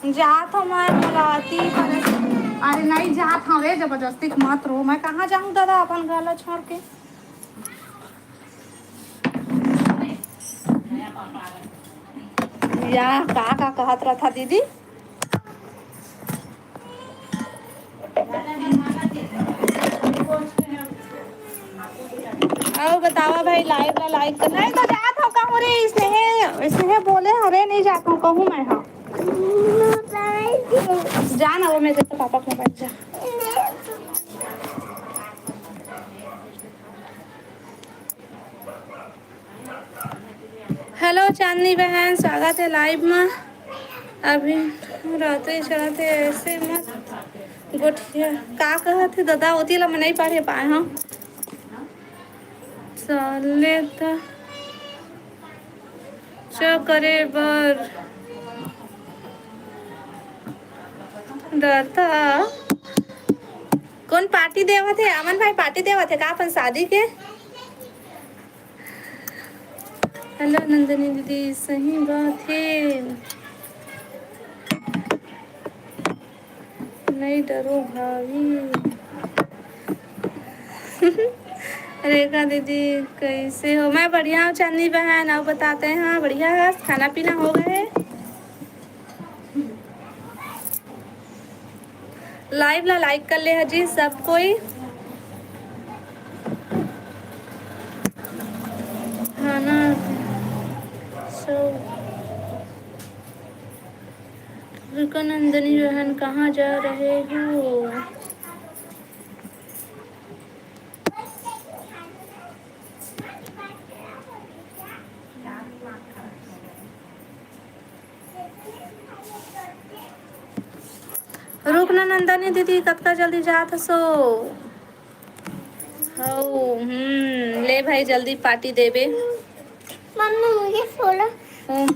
जात हूँ मैं, मोला अति परेशान। अरे नहीं जात हूँ रे, जबरदस्ती मत रो, मैं कहाँ जाऊँ दादा अपन घर ला छोड़ के। या का का कहत रहा था दीदी? अउ बतावा भाई, लाइव ला लाइक कर। नहीं तो जात हो कहूँ रे, इसने, इसने बोले हो रे, नहीं जात हूँ कहूँ मैं, हाँ। जाना वो, मैं देखो पापा के मोबाइल जा। हेलो चांदनी बहन, स्वागत है लाइव में। अभी रात्रि चलत हे, ऐसे मत गोठिया। का कहत हे ददा, ओती ला मैं नहीं पढ़े पाए हूँ। चले त च करे बर डरता। कौन पार्टी देवत हे? अमन भाई पार्टी देवत हे का अपन शादी के? हेलो नंदिनी दीदी, सही बात हे, नहीं डरो भाभी। रेखा दीदी कैसे हो? मैं बढ़िया हूँ चांदनी बहन, आप बताते हैं? हाँ बढ़िया है, खाना पीना हो गए? लाइव ला लाइक कर ले हजी सब कोई। खाना सो रुको नंदनी बहन, कहाँ जा रहे हो? रुक ना नंदनी दीदी, कतका जल्दी जात हसो। हौ, हम्म, ले भाई, जल्दी पार्टी देबे। मम्मी, मुझे थोड़ा हम्म।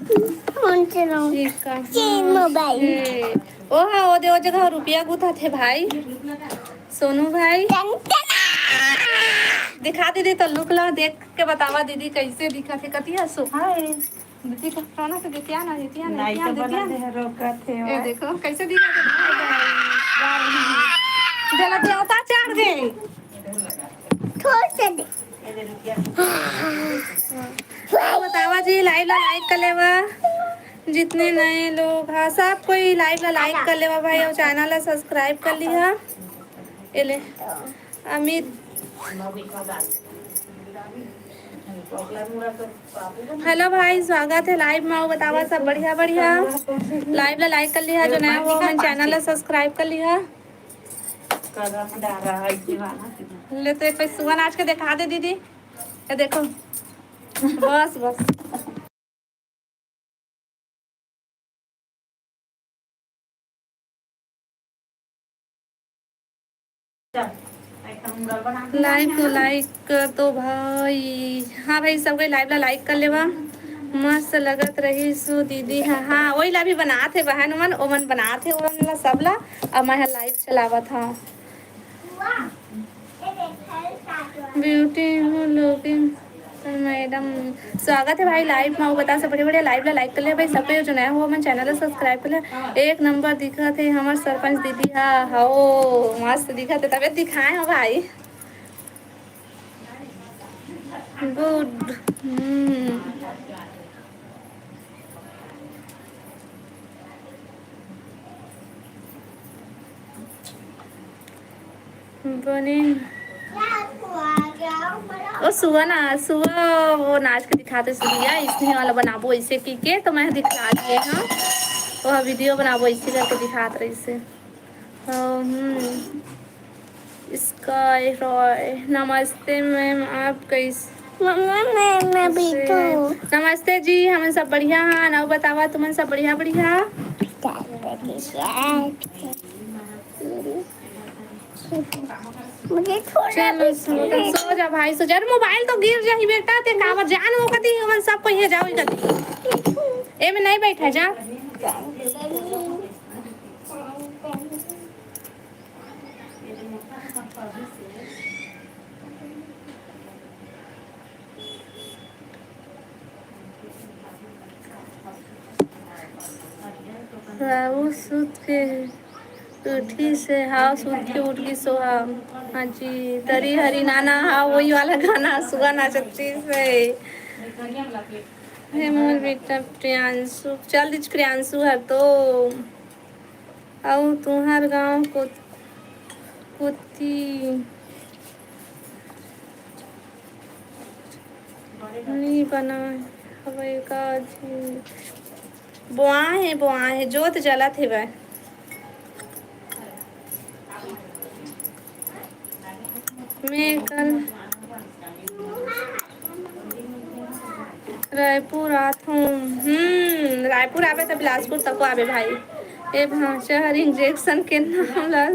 फोन चलाऊं। ठीक है। Chain mobile. ए, ओ हाँ, ओ दे, ओ जगह रुपया गुथा थे भाई। सोनू भाई। टन टन। दिखा दीदी तो लुक ला, देख के बतावा दीदी कैसे दिखा थे, कतिया सो। हाय। दीदी का कोरोना से देतिया ना, देतिया ना, नहीं देतिया तो ना, बना देतिया। दे, रोकत हे ए, भाई। देखो, कैसे दिखा दे। जला देवता चढ़ गए। थोड़ा सा दे। बतावा जी, लाइव ला लाइक कर लेवा, जितने नए लोग हा, सब कोई लाइव ला लाइक कर लेवा भाई, और चैनल ला सब्सक्राइब कर लिहा। ए ले, अमित। हेलो भाई, स्वागत है लाइव में। बतावा सब बढ़िया, बढ़िया। लाइव ला लाइक कर लिहा, जो नया हो मन चैनल ला सब्सक्राइब कर लिहा। ले तो एक पैसुआ नाच के दिखा दे दीदी, ये देखो। बस बस। लाइव को लाइक कर दो भाई। हाँ भाई, सब कोई लाइव ला लाइक कर लेवा। मस्त लगत रही सु दीदी। हाँ हाँ, वही ला भी बनात हे बहन मन, ओमन बनात हे ओमन ला सब ला। अब मैं लाइव चलावत हाँ। ब्यूटी हूँ लुकिंग मैडम। स्वागत है भाई लाइव में। बता सब बढ़िया बढ़िया लाइव ला लाइक कर ले भाई। सब पे जो नया हो मन चैनल ला सब्सक्राइब कर ले। एक नंबर दिखत हे हमर सरपंच दीदी हा। हो मस्त दिखत हे, तबे दिखाए हो भाई। गुड। हम्म। बने। ओ सुआ ना, सुआ वो नाच के दिखाते सुनिया, इसने वाला बनाबो ऐसे की के, तो मैं दिखला दिए हाँ। वो वीडियो बनाबो ऐसे करके दिखात रही से। हम्म। स्काई रॉय, नमस्ते मैम, आप कैसे? मम्मा, मैं, मैं भी कैसे? तो। नमस्ते जी, हमन सब बढ़िया हाँ। अउ बतावा, तुमन सब बढ़िया, बढ़िया? मुझे थोड़ा चलो, भी सो, सो जा भाई, सो जा। अरे, मोबाइल तो गिर जाही बेटा, ते काबर जान वो कती, हमन सब कोई है, जाओ इधर। ए में नहीं बैठा, जा। बाबू सुत के उठी से, हाँ, सुत के उठ के सोहा। हाँ जी, तरी हरी नाना, हाँ, वही वाला गाना, सुगा नाचती से। हे मोर बेटा प्रियांशु, चल दिच प्रियांशु हर तो। अउ तुंहर गांव को-, कोती नी बना हवय का जी? बोआ हे, बोआ हे, जोत जलत हेवय। मैं कल रायपुर आत हूँ। हम्म, रायपुर आबे त बिलासपुर तको आबे भाई। ए भांचा हर इंजेक्शन के नाम ला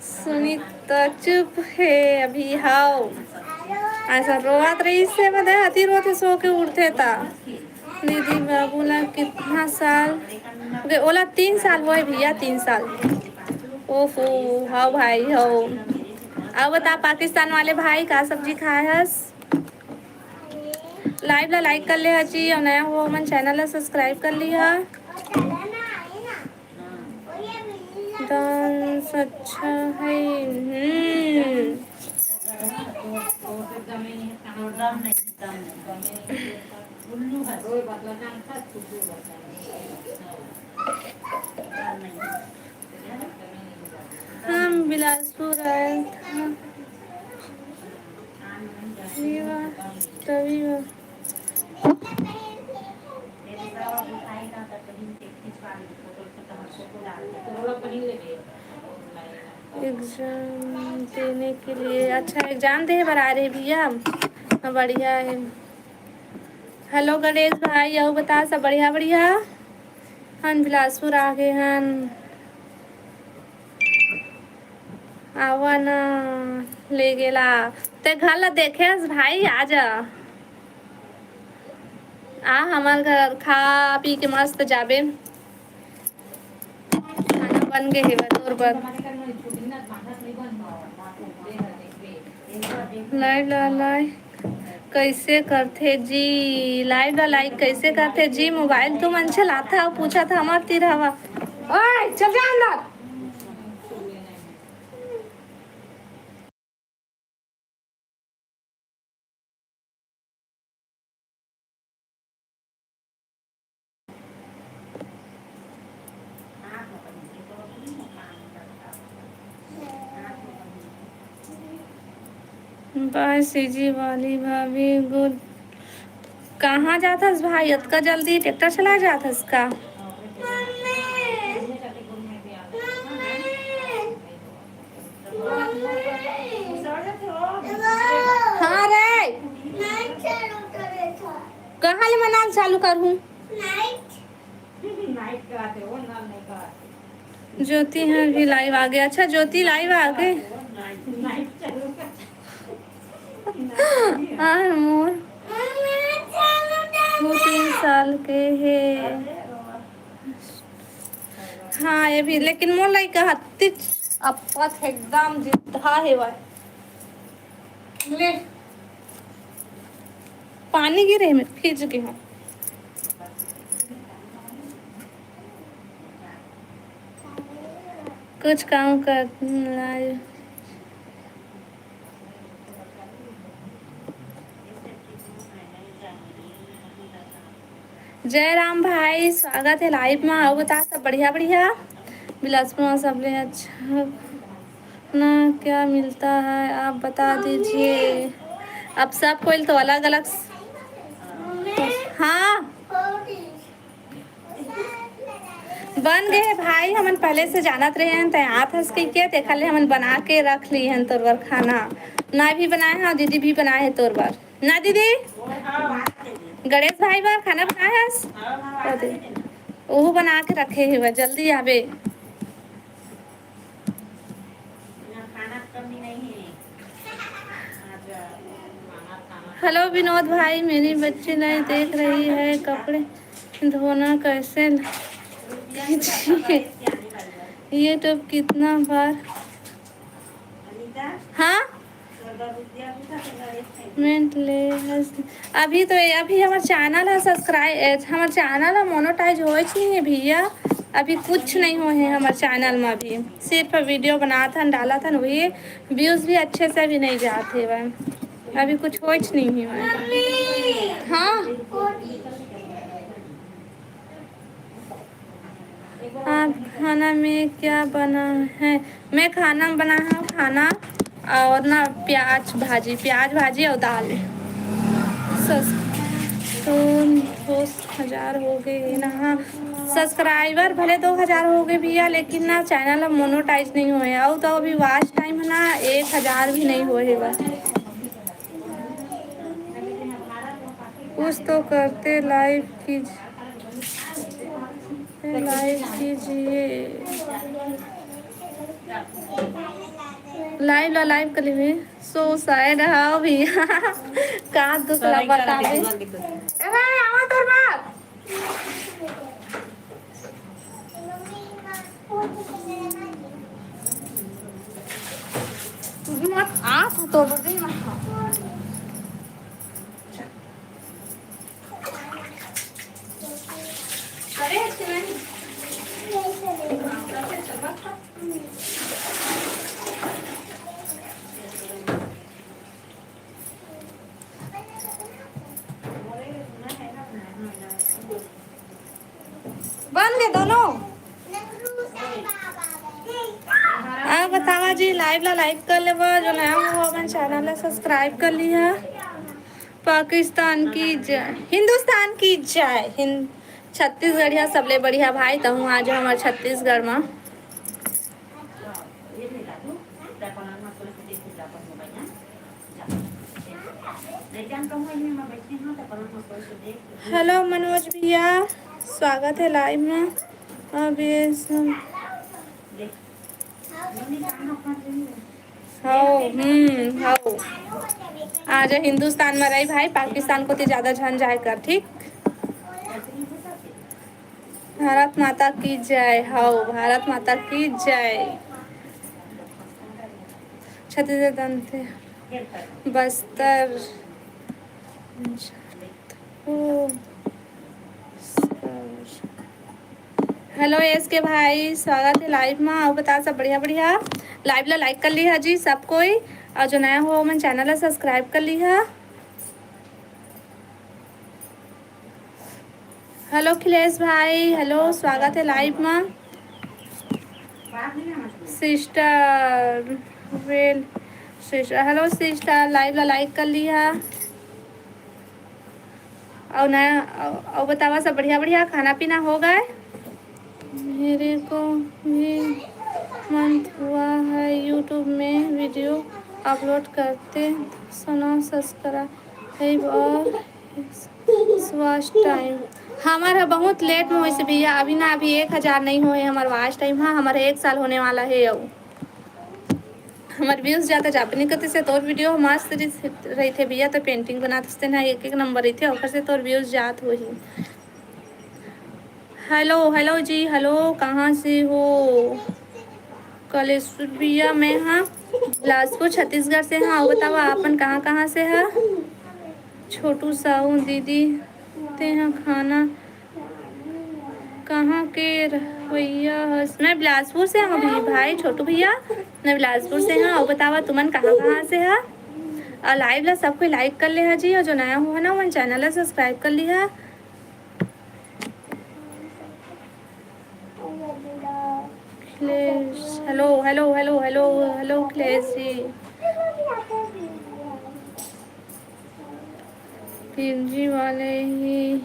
सुनी त चुप हे अभी। हाव, ऐसा रोवत रहिस हे, बदे अति रोथे, सो के उठथे त। दीदी बाबू ला कितना साल? ओके, ओला तीन साल होए भैया, तीन साल। ओहो, हाव भाई, हाव। अब बता पाकिस्तान वाले भाई, का सब्जी खाए हस? Live ला like कर ले हची, अउ नया हो मन channel ला subscribe कर लिहा। Dance अच्छा है। हम्म। हम बिलासपुर आए था। ये वाह, तभी वाह। एग्जाम देने के लिए, अच्छा, एग्जाम दे बर आ रहे भैया। हाँ, बढ़िया है। हेलो गणेश भाई, अउ बता, सब बढ़िया? बढ़िया। हम बिलासपुर आ गए हन। आवा ना, ले गेला। ते घर ला देखे हस भाई, आ जा। आ हमर घर, खा पी के मस्त जाबे। खाना बन गे हेवय तोर बर। Live ला like कइसे करथे जी? Live ला like कइसे करथे जी? मोबाइल तुमन चलाथा अउ पूछत हमर तीर हवा। ओए, चल जा अंदर। बाय सीजी वाली भाभी, गुड। कहाँ जाथस भाई, अतका जल्दी ट्रैक्टर चला जाथस का? हाँ रे, कहाँ ले मनाल चालू करहूँ? ज्योति ह भी live आ गे। अच्छा, ज्योति live आ गे। हाँ, मोर दू तीन साल के हे। हाँ, ये भी, लेकिन मोर लइका हत्तीच अप्पत एकदम जिद्दा हेवय। ले, पानी गिरे में भीज गे हूँ। कुछ काम कर, जय राम भाई, स्वागत है live में। अउ बता, सब बढ़िया? बढ़िया। बिलासपुर में सबले अच्छा ना क्या मिलता है, आप बता दीजिए। अब सब कोई तो अलग अलग। हाँ, बन गे हे भाई, हमन पहले से जानत रहे हन, तैं आत हस कहिके, तेखर ले हमन बना के रख लिए हन तोर बर खाना। मैं भी बनाए हन, दीदी भी बनाए हे तोर बर। ना दीदी, गणेश भाई बर खाना बनाए हस? ओहू बना के रखे हे, जल्दी आबे। हेलो विनोद भाई, मेरी बच्ची नहीं देख रही है, कपड़े धोना कैसे कीजिए? YouTube कितना बार? हाँ, मिनट ले। अभी तो ये, अभी हमर channel ह subscribe, हमर channel ह monetize होए च नहीं है भैया। अभी कुछ नहीं होए हे हमर channel में, अभी सिर्फ video बनात हन, डालत हन, वही views भी अच्छे से अभी नहीं जात हेवय। अभी कुछ होइच नहीं हुआ है। हाँ। आप खाना में क्या बना है? मैं खाना में बना हूँ खाना और ना प्याज भाजी, प्याज भाजी और दाल। सस-, तो दोस्त हजार हो गए ना। हाँ, सब्सक्राइबर भले दो हजार हो गए भैया, लेकिन ना चैनल अब मोनोटाइज नहीं हुए। और तो अभी वॉच टाइम है ना एक हजार भी नहीं हुए है बस। कुछ तो करते, लाइव कीजिए, लाइव कीजिए। लाइव ला लाइव कर लेबे। सो शायद हाँ भी। का दूसरा बतावे। ए भाई, आवा तोर बाप। तुझे मत आ, तू तो बजे मत। अरे, बन गए दोनों। आप बतावा जी, लाइव ला लाइक कर लेवा, जो नया हो अपन चैनल ला सब्सक्राइब कर लिहा। पाकिस्तान की जय, हिंदुस्तान की जय। हिंद, छत्तीसगढ़िया सबले बढ़िया भाई, तहूँ आज हमार छत्तीसगढ़ में। हेलो मनोज भैया, स्वागत है लाइव में। अब ये सब हो, हम्म, हो। आज हिंदुस्तान में रही भाई, पाकिस्तान को तो ज्यादा झन जाए कर, ठीक? भारत माता की जय, हो, भारत माता की जय। छत्तीसगढ़ दंते बस्तर। ओ, हेलो एस के भाई, स्वागत है लाइव में। और बता, सब बढ़िया बढ़िया? लाइव ला लाइक कर लिहा जी सब कोई, और जो नया हो मन चैनल ला सब्सक्राइब कर लिहा। हेलो अखिलेश भाई, हेलो, स्वागत है लाइव में। Sister, well, sister, hello sister, live ला लाइक कर लिहा। और नया, और, और बतावा, सब बढ़िया बढ़िया खाना पीना हो गए? मेरे को भी मंथ हुआ है यूट्यूब में वीडियो अपलोड करते, सुनो सब्सक्राइब और वॉच टाइम। हमार ह बहुत लेट में होइस भैया, अभी ना, अभी एक हजार नहीं होए हमार वॉच टाइम। हाँ, हमार एक साल होने वाला है। अउ हमार व्यूज जाता जा अपने कते से तोर वीडियो मस्त रहिथे भैया, तो पेंटिंग बनात हस तेन ह एक एक नंबर रहिथे, ओकर से तोर व्यूज जात होही। हेलो, हेलो जी, हेलो, कहाँ से हो? कलेश्वर भैया, मैं हाँ बिलासपुर छत्तीसगढ़ से हाँ। बतावा, आपन कहाँ कहाँ से है? छोटू साहू दीदी, ते हाँ खाना कहाँ के रहवैया हस? मैं बिलासपुर से हूँ भी भाई, छोटू भैया, मैं बिलासपुर से हूँ। और बतावा, तुमन कहाँ कहाँ से है? और लाइव ला सब कोई लाइक कर ले हा जी, और जो नया हुआ ना, मन चैनल ला सब्सक्राइब कर लिहा। Akhilesh, hello, hello, hello, hello, hello, Akhilesh ji. PNG वाले ही।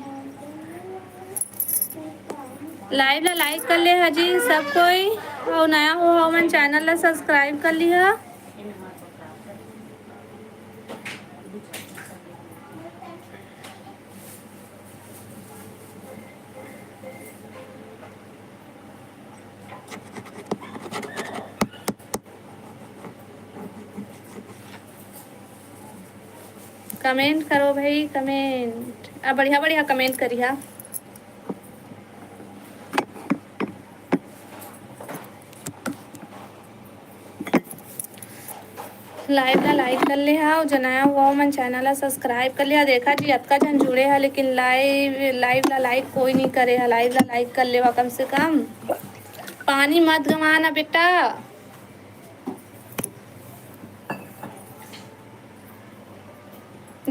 लाइव ला लाइक कर ले हा जी सब कोई, और नया हो हमन चैनल ला सब्सक्राइब कर लिहा। कमेंट करो भाई, कमेंट। अब बढ़िया बढ़िया कमेंट करिहा। लाइव ला लाइक कर ले हा, जो नया हुआ मन चैनल ला सब्सक्राइब कर लिहा। देखा जी, अतका झन जुड़े हा, लेकिन लाइव, लाइव ला लाइक कोई नहीं करे हा। लाइव ला लाइक कर लेवा कम से कम। पानी मत गंवाना बेटा।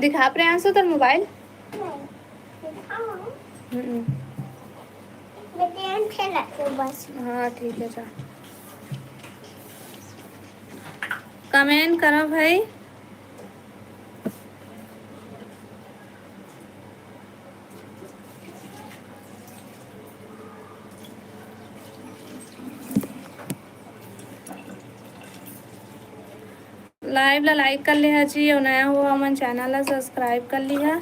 दिखा प्रियांशु तोर मोबाइल। हम्म। मैं गेम खेलत हूँ बस। हाँ, ठीक है, जा। कमेंट करो भाई। लाइव ला लाइक कर लिहा जी, अउ नया हो हमन चैनल ला सब्सक्राइब कर लिहा।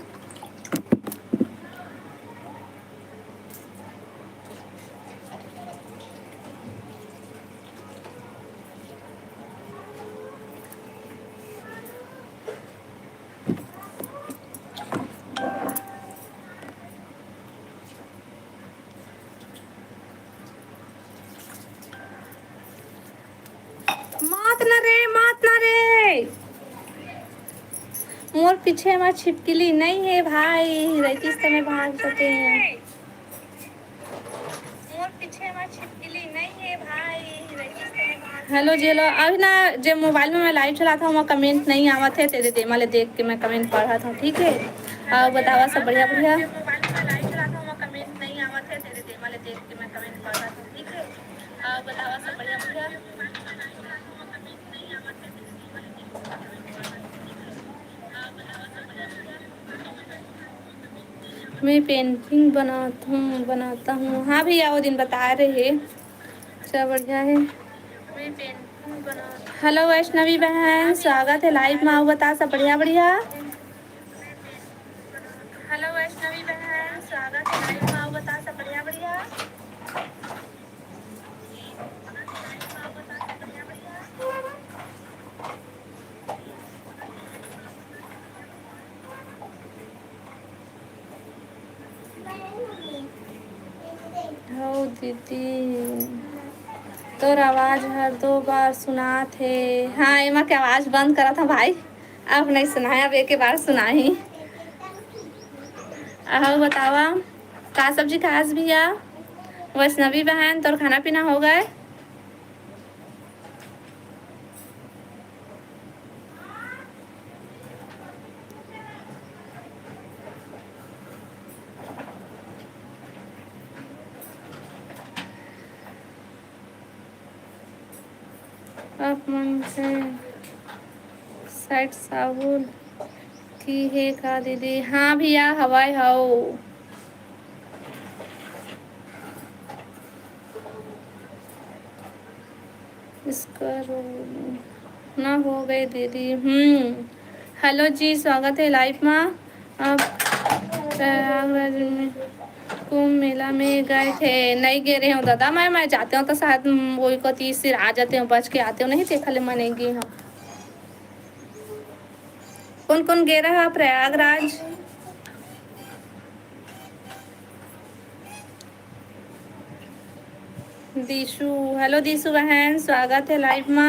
मात ना रे, मात ना रे। मोर पीछे म छिपकली नहीं है भाई, रहितिस त मैं भाग जाते। मोर पीछे म छिपकली नहीं है भाई, रहितिस त मैं भाग। हेलो जी, हेलो। अभी ना, जे मोबाइल में मैं लाइव चलात हूँ, ओमा कमेंट नहीं आवत है, तेरे देमा ले देख के मैं कमेंट पढ़त हूँ, ठीक है? और बतावा सब बढ़िया, बढ़िया। मैं पेंटिंग बनात हूँ, बनाता हूँ। हाँ भैया, वो दिन बता रहे हे। सब बढ़िया है। हेलो वैष्णवी बहन, स्वागत है लाइव में। आओ, बता सब बढ़िया, बढ़िया। हेलो वैष्णवी बहन, स्वागत है लाइव में। आओ, बता सब बढ़िया, बढ़िया। हौ दीदी, तोर आवाज हर दो बार सुनात हे। हाँ, एमा के आवाज बंद करत हूँ भाई, अब नहीं सुनाय, अब एक बार सुनाही। अहो बतावा, का सब्जी खास भैया? वैष्णवी बहन, तोर खाना पीना हो गए? आप मन के साइड साबुन की हे का दीदी? हाँ भैया, हवाई हव। इसका रो-, ना हो गए दीदी। हम्म, हेलो जी, स्वागत है लाइव में। आप प्रयागराज में कुंभ मेला में गए थे? नहीं गए रहे हूँ दादा, मैं, मैं जाते हूँ तो शायद, हम्म, वही को तीस सिर आ जाते हूँ, बच के आते हूँ, नहीं देखा ले, मैं नहीं गई हूँ। कौन कौन गे रहा प्रयागराज? दीशु, हेलो दीशु बहन, स्वागत है लाइव मा।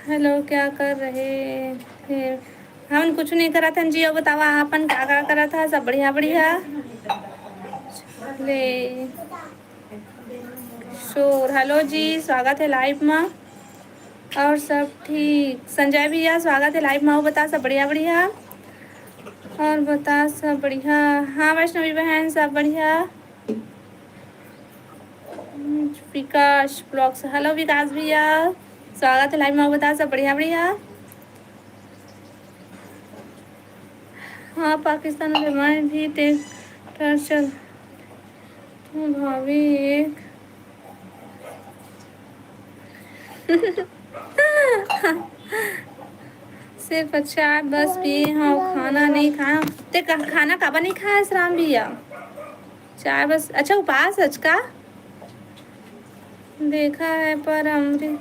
हेलो, क्या कर रहे थे? हमन कुछ नहीं करत हन जी, अब बतावा आपन का का करत हा? सब बढ़िया बढ़िया। ले शोर, हेलो जी, स्वागत है लाइव मा। और सब ठीक, संजय भैया, स्वागत है लाइव मा। और बता, सब बढ़िया बढ़िया? और बता, सब बढ़िया? हाँ वैष्णवी बहन, सब बढ़िया। विकास ब्लॉग्स, हेलो विकास भैया, स्वागत है लाइव मा। और बता, सब बढ़िया बढ़िया? हाँ, पाकिस्तान में मैं भी टे-, टॉर्चर। भाभी एक सिर्फ चाय बस पिए हव, खाना नहीं खाया। ते का-, खाना काबर नहीं खाया राम भैया? चाय बस। अच्छा, उपास आज का? देखा है पर अमृत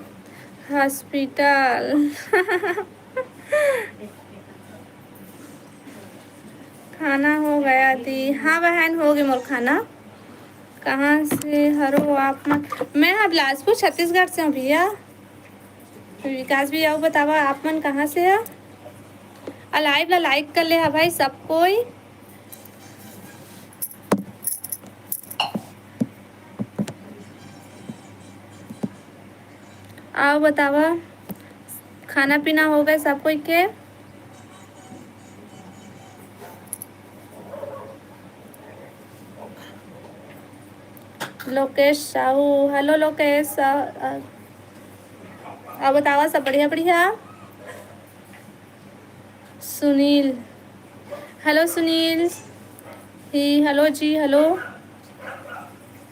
हॉस्पिटल। खाना हो गया दी। हाँ बहन, हो गए मोर खाना। कहाँ से हरो आप मन? मैं हा बिलासपुर, छत्तीसगढ़ से हूँ भैया। विकास भी आओ, बतावा आप मन कहाँ से है? और लाइव ला लाइक कर ले हा भाई सब कोई। आओ बतावा, खाना पीना हो गए सब कोई के? लोकेश साहू, हेलो लोकेश, अ, अ, अउ बतावा, सब बढ़िया, बढ़िया? सुनील, हेलो सुनील, ही, हेलो जी, हेलो।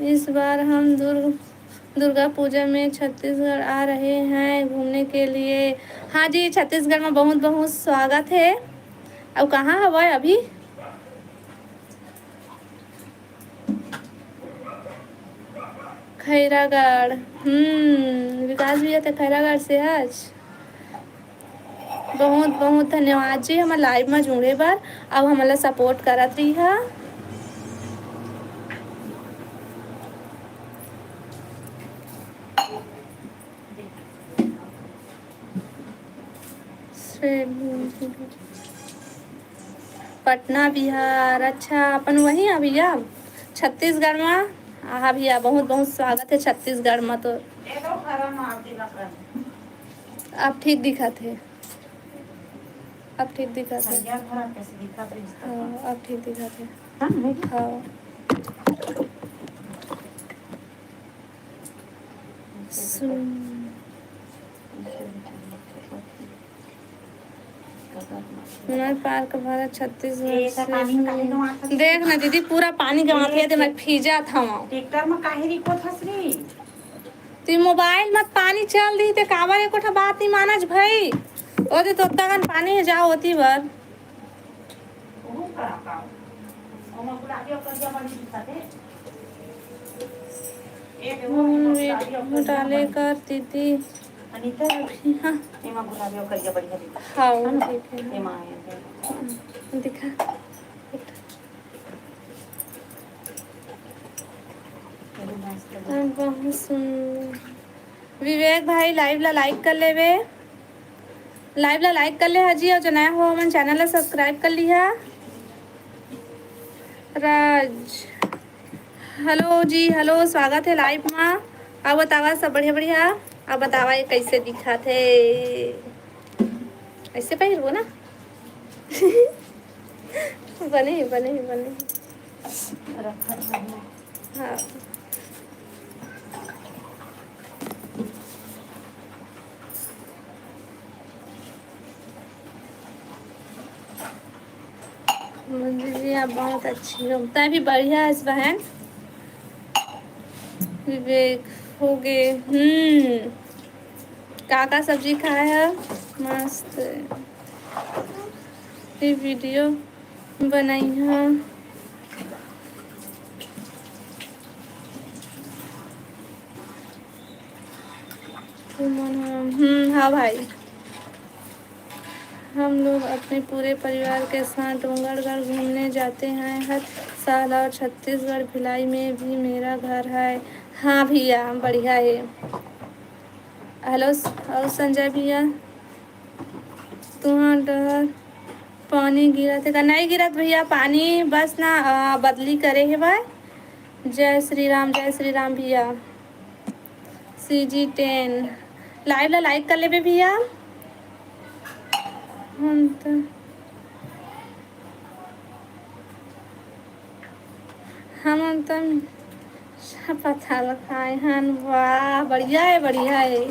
इस बार हम दुर्ग-, दुर्गा पूजा में छत्तीसगढ़ आ रहे हैं घूमने के लिए। हाँ जी, छत्तीसगढ़ में बहुत बहुत स्वागत है। अउ कहाँ हवय अभी? खैरागढ़। हम्म, विकास भैया तो खैरागढ़ से हच। बहुत बहुत धन्यवाद जी, हमर live में जुड़े बर, अउ हमन ला support करत रहिहा। पटना, बिहार। अच्छा, अपन वही है भैया, छत्तीसगढ़ में। हाँ भैया, बहुत बहुत स्वागत है छत्तीसगढ़ में। तो अब ठीक दिखत है, अब ठीक दिखत है। हाँ, अब ठीक दिखत है। हाँ। सुन, मैं पार्क भारत छत्तीसगढ़ से हूँ। देख ना दीदी, पूरा पानी गंवात हे, ते मैं भीजात हवं। ट्रैक्टर में काहे रिकोत हस रे? ते मोबाइल मत पानी चल दी, ते काबर एको ठा बात नहीं मानच भाई। ओदे तो ओतका कन पानी हे, जाओ ओती बर। ओमा गुलाबी अउ करिया बनी दिखत हे। ए देखो, हम्म, एमा गुलाबी अउ करिया डाले बनी। कर दीदी। अनिता, हाँ। एमा गुलाबी अउ करिया बढ़िया दिखत हे। हाँ, है ना? ठीक है। एमा आया है। हाँ, दिखा। बहुत सुंदर। विवेक भाई, live ला like कर लेवे। Live ला like कर ले हा जी, अउ जो नया हो, हमन channel ला subscribe कर लिहा। राज, हेलो जी, हेलो, स्वागत है live मा। अउ बतावा, सब बढ़िया, बढ़िया? अउ बतावा, ये कैसे दिखत है? ऐसे पहिरबो ना। बने ही, बने ही, बने ही। हाँ। मंजू जी, आप बहुत अच्छी हो। तैं भी बढ़िया हस बहन। विवेक, हो गे। हम्म। का का सब्जी खाए ह? मस्त। ये video बनाई ह। तुमन ह, हम्म, हाँ भाई। हम लोग अपने पूरे परिवार के साथ डोंगरगढ़ घूमने जाते हैं हर साल, और छत्तीसगढ़ भिलाई में भी मेरा घर है। हाँ भैया, बढ़िया है। हेलो, और संजय भैया, तुहां डहर पानी गिरत हे का? नहीं गिरत भैया पानी, बस ना, आ, बदली करे हे भाई। जय श्री राम, जय श्री राम भैया। CG ten live ला like कर लेबे भैया। हम तो, हमन तो पताल खाए हन। वाह, बढ़िया है, बढ़िया है।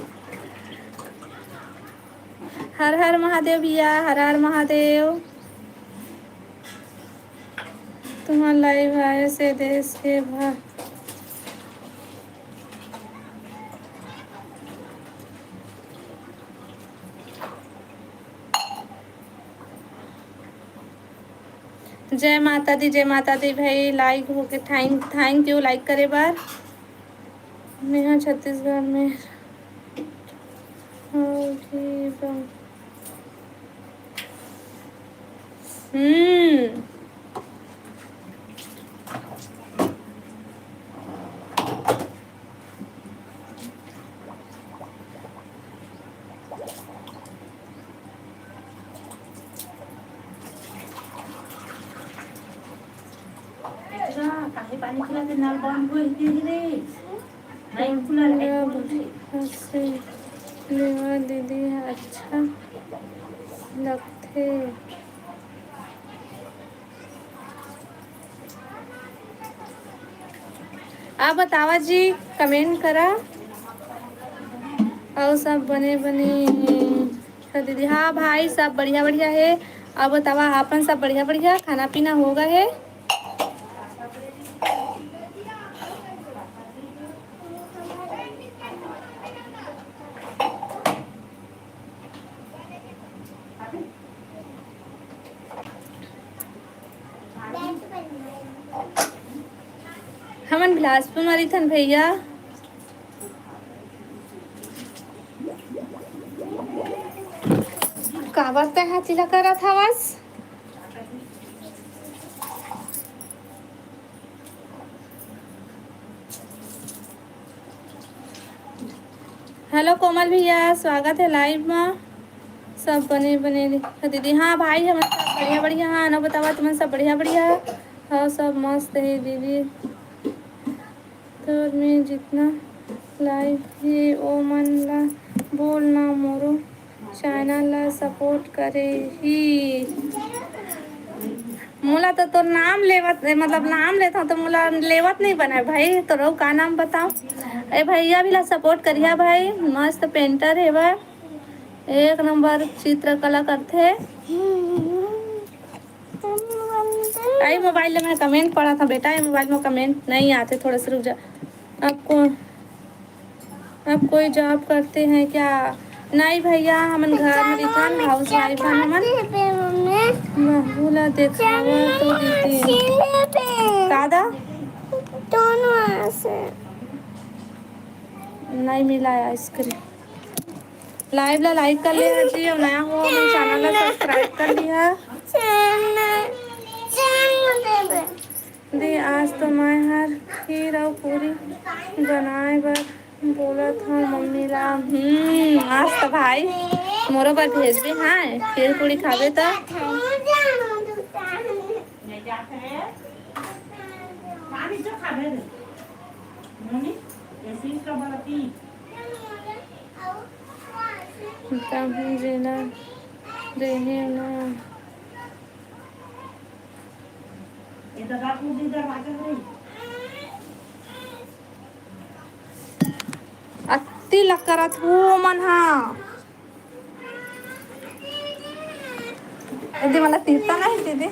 हर हर महादेव भैया, हर हर महादेव। तुम्हार live आए से देश के भा-, जय माता दी, जय माता दी भाई, like होके thank, thank you like करे बर। मेहा छत्तीसगढ़ में होगी बा-, हम्म। इतना काहे पानी खुला के नल बंद हुए ही तेरी रे? नहीं खुला रे, एक बोतल रे। हंसे लेवा दीदी अच्छा लगथे। आप बतावा जी, कमेंट करा। अउ सब बने बने हे दीदी। हाँ भाई, सब बढ़िया बढ़िया हे। अब बतावा, आपन सब बढ़िया बढ़िया, खाना पीना हो गए हे? हमन बिलासपुर म रहिथन भैया। काबर तैं हा चिल्ला करत हवस? हेलो कोमल भैया, स्वागत हे लाइव म। सब बने बने दिखत दीदी। हाँ भाई, हमन सब बढ़िया बढ़िया। हाँ, ना बतावा, तुमन सब बढ़िया बढ़िया? हाँ, सब मस्त हे दीदी। तोर में जितना लाइव हे, ओ मन ला बोल ना, मोरो चैनल ला सपोर्ट करे ही। मोला तो तोर नाम लेवत, मतलब नाम लेथव तो मोला लेवत नहीं बने भाई। तोरो का नाम बताओ? ए भैया भी ला सपोर्ट करिया भाई, मस्त पेंटर हे बा, एक नंबर चित्रकला करथे। आई मोबाइल ले मैं कमेंट पढ़त हंव बेटा, ये मोबाइल में कमेंट नहीं आते, थोड़ा सा रुक जा। आपको, आप कोई जॉब करते हैं क्या? नहीं भैया, हमन घर में रिथन, हाउस वाइफ हन हमन। बहू ला देखावा तो दीदी। दादा? दोनों से। नहीं मिला है आइसक्रीम। लाइव ला लाइक कर ले जी, अउ नया हो हमर चैनल ला सब्सक्राइब कर लिहा। दे, आज तो मैं हर खीर अउ पूरी बनाए बर बोलत हंव मम्मी ला। हम्म, आज तो भाई मोरो बर भेजबे, हाँ, खीर पूरी खाबे त। तहूँ जेला रेहे ना। अति लकरत हो मन हा। दीदी, मला तीरता नहीं दीदी।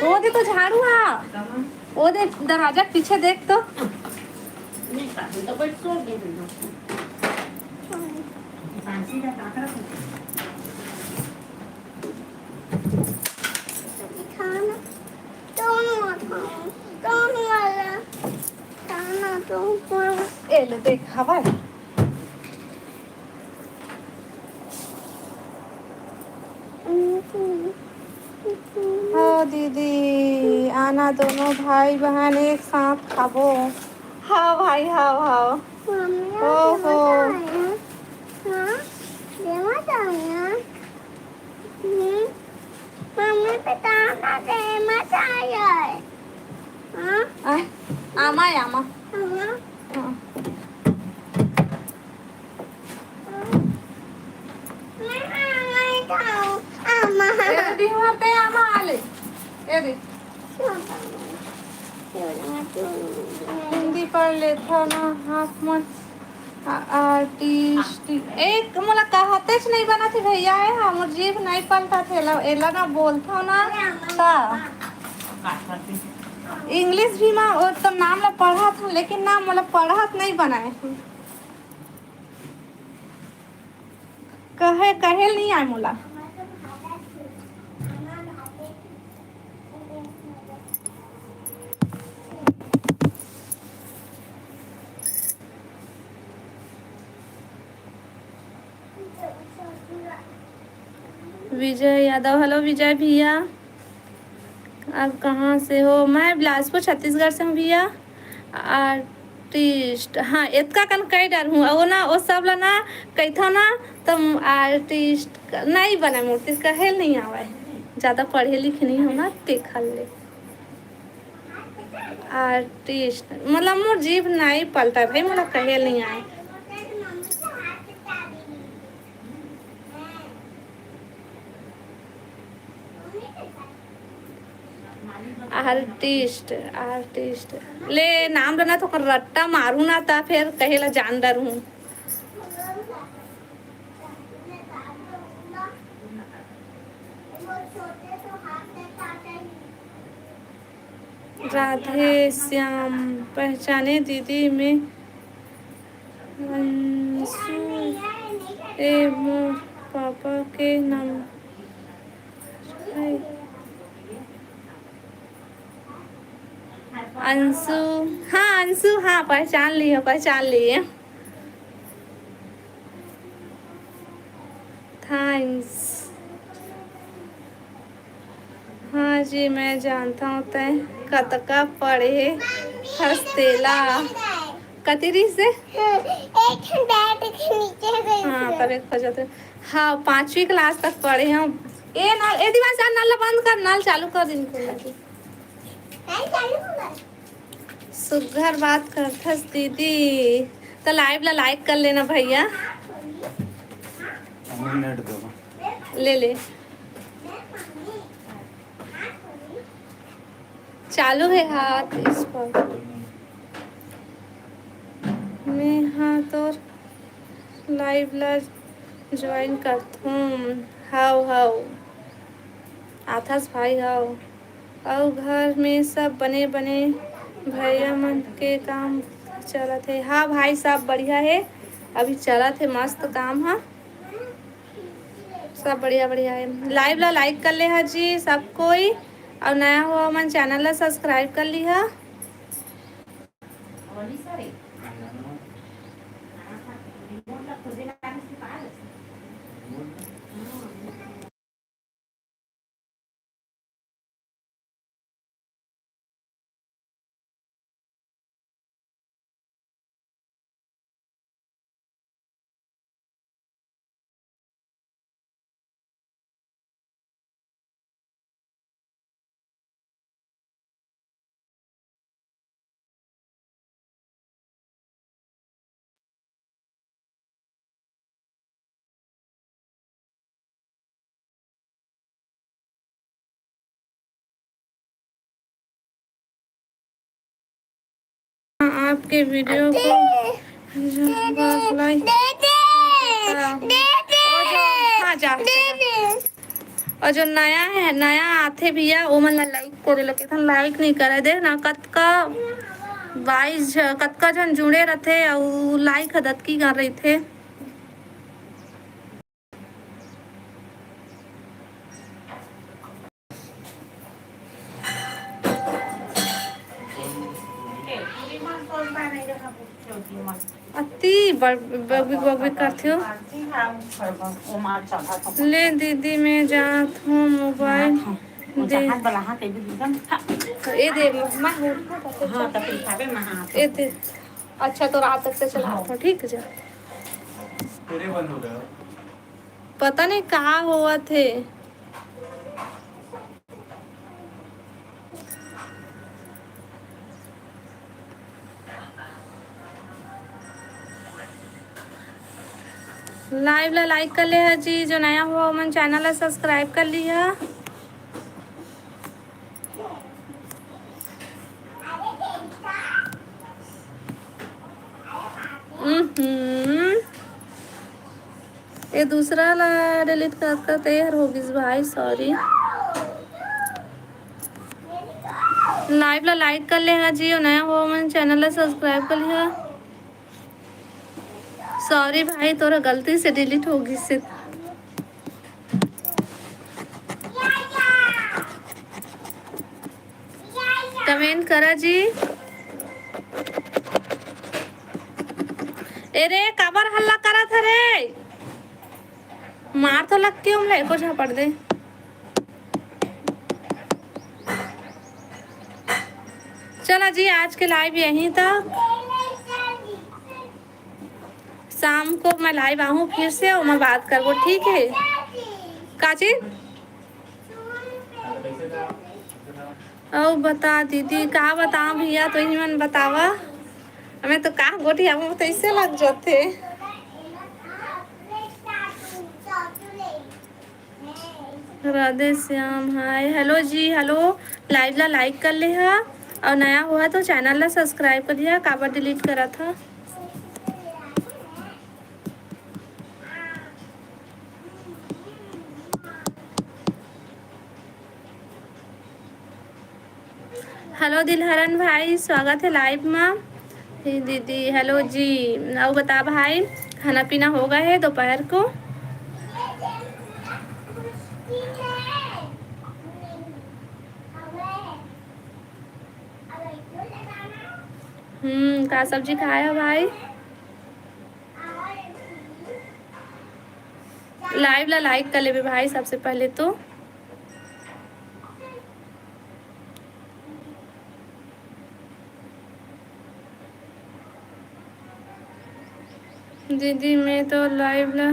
वो दे तो झाड़ू हा। वो दे दरवाजा के पीछे देख तो। खाना, दोनों खाना, दोनों वाला खाना तो ए ले देख, हवा है। हाँ दीदी, आना दोनों भाई बहन एक साथ खाबो। हाँ भाई, हाँ, हाँ। मम्मी, ओहो। मजा आया। हाँ, ये मजा आया। हम्म, मम्मी, बताना दे, मजा आया है। हाँ? आ, आमा है, आमा। आमा? हाँ। ए दे, बिहुआ ते आमा आले। ए दे। हिंदी पढ़ लेथव ना, हाफ मन आ-, आर्टिस्ट। एक मोला कहतेच नहीं बनत हे भैया, ए, हमर जीभ नहीं पलटत हे, एला, एला ना बोलथव ना, का? इंग्लिश भी मा, ओ, तो नाम ला पढ़त हूँ, लेकिन ना, मोला पढ़त नहीं बनाए। कहे, कहे नहीं आए मोला। विजय यादव, हेलो विजय भैया, आप कहाँ से हो? मैं बिलासपुर, छत्तीसगढ़ से हूँ भैया। आर्टिस्ट, हाँ, एतका कन कई डर हूँ, वो ना, वो सब ला ना, कहिथव ना, तुम आर्टिस्ट नहीं बने, मूर्ति कहे नहीं आवे, ज़्यादा पढ़े लिखे नहीं हो ना, ते खाले। आर्टिस्ट, मतलब, मोर जीभ नहीं पलटा भाई, मोला कहे नहीं आए। Artist, artist. ले नाम लेना तो ओकर रट्टा मारू ना, ता फिर कहे ला जान डरहूँ। राधे श्याम, पहचाने दीदी में अंशु, ए मोर पापा के नाम है। अंशु, हाँ अंशु, हाँ पहचान लिए, पहचान लिए। थैंक्स। हाँ जी, मैं जानता हूँ तैं कतका पढ़े हस तेला। कति रिहिस हे? एक बैठ के नीचे गई हाँ, थी। तब एक बजत हे। हाँ, पाँचवीं क्लास तक पढ़े हूँ। ए नल, ए दीवान से नल बंद कर, नल चालू कर दिन को। नल चालू कर। सुग्घर बात करथस दीदी, त लाइव ला लाइक कर लेना भैया। मिनट दो। ले ले। चालू हे हाथ इस पर। मैं हाँ तोर लाइव ला ज्वाइन करथूँ। हाव हाव, आथस भाई हाव। अउ घर में सब बने बने, भैया मन के काम चलत हे? हाँ भाई, सब बढ़िया हे, अभी चलत हे मस्त काम ह। सब बढ़िया बढ़िया हे। लाइव ला लाइक कर ले हा जी सब कोई, अउ नया हो मन चैनल ला सब्सक्राइब कर ली हा। आपके वीडियो को लाइक। हाँ, जा। अउ जो नया हे, नया आथे भैया, ओमन ला लाइक करे ला कहिथन, लाइक नइ करे। देख ना, कतका बाईस झ-, कतका झन जुड़े रथे अउ लाइक ह दतकी कर रहिथे। अति बड़-, बगबिग बगबिग करथे हो। ले दीदी, मैं जात हूँ, मोबाइल दे। ए दे, मैं ए दे। अच्छा, तो रात तक से चलात हूँ, ठीक हे, जा। पता नहीं का होवत हे। लाइव ला लाइक कर ले हा जी, जो नया हुआ ओमन चैनल ला सब्सक्राइब कर लिहा। हम्म। ए दूसरा ला डिलीट कर, कर ते हर हो गिस भाई, सॉरी। लाइव ला लाइक कर ले हा जी, अउ नया हो मन चैनल ला सब्सक्राइब कर लिहा। सॉरी भाई, तोरा गलती से डिलीट हो गिस हे। कमेंट करा जी। ए रे, काबर हल्ला करत हरे? मार तो लग के हमला एको झापड़ दे। चला जी, आज के लाइव यहीं तक। शाम को मैं लाइव आहूँ फिर से, ओमा बात करबो, ठीक है? का चीज? अउ बता दीदी, का बताओ भैया, तो ही मन बतावा। हमें तो का गोठियाबो तो इससे लग जाते। राधे श्याम, हाय, हेलो जी, हेलो। Live ला like कर ले हा, और नया हुआ तो channel ला subscribe कर लिहा, काबर delete करत हा। Hello दिलहरन भाई, स्वागत है live मा। हे दीदी, hello जी। अउ बता भाई, खाना पीना हो गए है दोपहर को? हम्म, का सब्जी खाए हो भाई? Live ला like कर लेबे भाई, सबसे पहले तो। दीदी, मैं तो live ला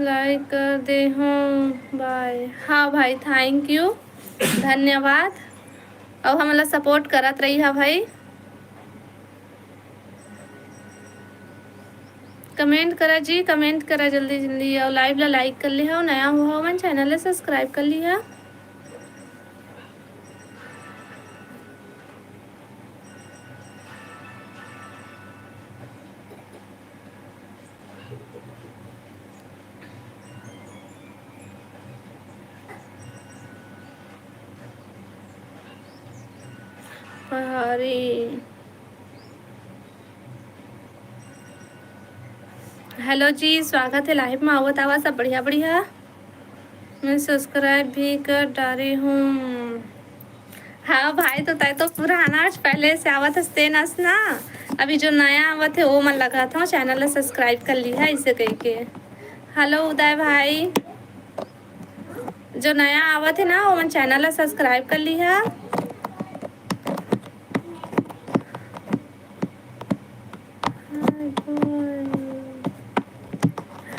like कर दे हूँ। Bye। हाँ भाई, thank you, धन्यवाद। अउ हमला support करत रही हा भाई। Comment करा जी, comment करा जल्दी जल्दी, अउ live ला like कर लिहा, नया हुआ मन channel ला subscribe कर लिहा। पहाड़ी। Hello जी, स्वागत है live में। आवत आवा सब बढ़िया बढ़िया। मैं subscribe भी कर डारे हूँ। हाँ भाई, तो तय तो पुराना आज पहले से आवत हस तेन अस ना। अभी जो नया आवत है वो मन लगा था channel ला subscribe कर लिहा इसे कह के। Hello उदय भाई, जो नया आवत है ना वो मन channel ला subscribe कर लिहा।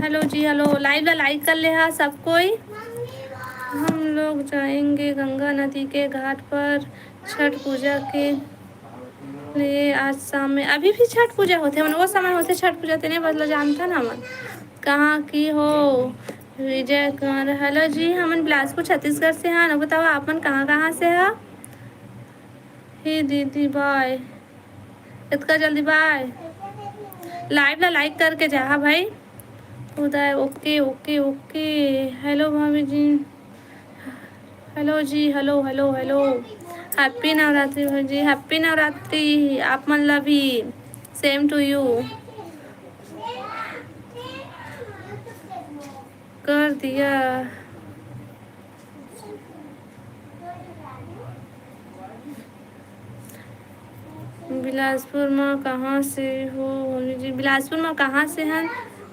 Hello जी, hello। Live ला like कर लिहा सब कोई। हम लोग जाएंगे गंगा नदी के घाट पर छठ पूजा के लिए आज शाम में। अभी भी छठ पूजा होथे, मन वो समय होथे छठ पूजा, तेने बदला जानता ना मन। कहाँ की हो? विजय कुमार, hello जी, हमन बिलासपुर छत्तीसगढ़ से हन। बताओ आप मन कहाँ कहाँ से हा? हे दीदी, bye। इतका जल्दी bye? Live ला like करके जाहा भाई। उदय, OK, OK, OK। Hello भाभी जी, hello जी, hello, hello, hello। Happy Navratri भाभी जी, happy नवरात्रि आप मन ला भी। Same to you। कर दिया। बिलासपुर म कहाँ से हो? जी, बिलासपुर म कहाँ से हन,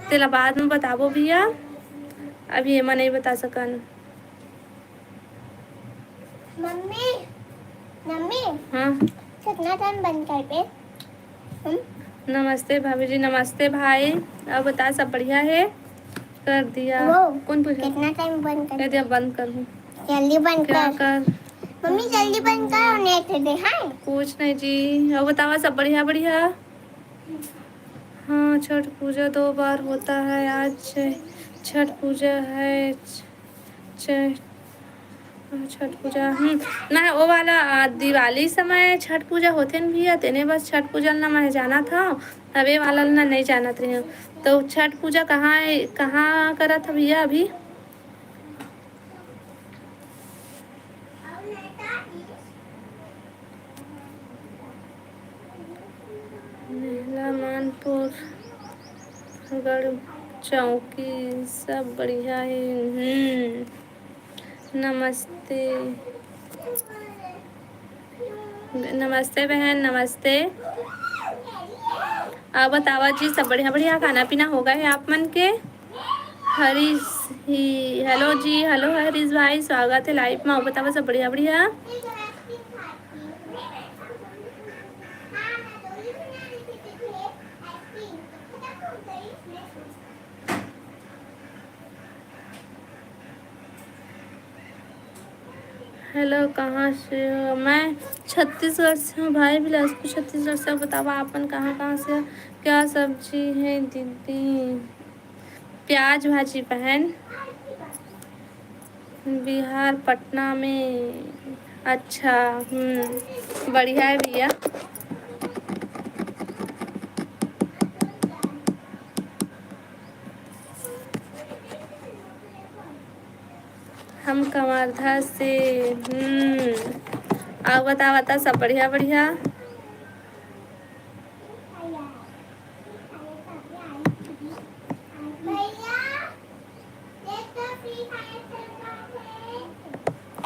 तेला बाद में बताबो भैया, अभी एमा नहीं बता सकन। मम्मी, मम्मी, हाँ। कितना टाइम बंद करबे? नमस्ते भाभी जी, नमस्ते भाई। अब बता, सब बढ़िया है? कर दिया। वो कौन पूछा? कितना टाइम बंद कर? कर दिया, बंद कर हूँ। जल्दी बंद क्या कर। कर? मम्मी, जल्दी बंद कर और नेट दे, हाँ? कुछ नहीं जी। अब बतावा, सब बढ़िया, बढ़िया? हाँ, छठ पूजा दो बार होता है। आज छठ पूजा है। छठ, छठ पूजा, हम्म, ना, वो वाला, आ, दिवाली समय छठ पूजा होथे न भैया, तेने बस छठ पूजा ना मैं जाना था, अब ये वाला ना नहीं जानत रही हूँ। तो छठ पूजा कहाँ है, कहाँ करत है भैया अभी? नेहला मानपुर, गढ़ चौकी, सब बढ़िया है। हम्म, नमस्ते, नमस्ते बहन, नमस्ते। आप बतावा जी, सब बढ़िया बढ़िया खाना पीना हो गए है आप मन के? हरीश ही, hello जी, hello हरीश भाई, स्वागत है live में। आप बतावा, सब बढ़िया बढ़िया? Hello, कहाँ से हो? मैं छत्तीसगढ़ से हूँ भाई, बिलासपुर छत्तीसगढ़ से। बतावा, आप मन कहाँ कहाँ से हो? क्या सब्जी है दीदी? प्याज भाजी बहन। बिहार पटना में। अच्छा, हम्म, बढ़िया है भैया। हम कवर्धा से। हम्म, अउ बता, बता, सब बढ़िया, बढ़िया।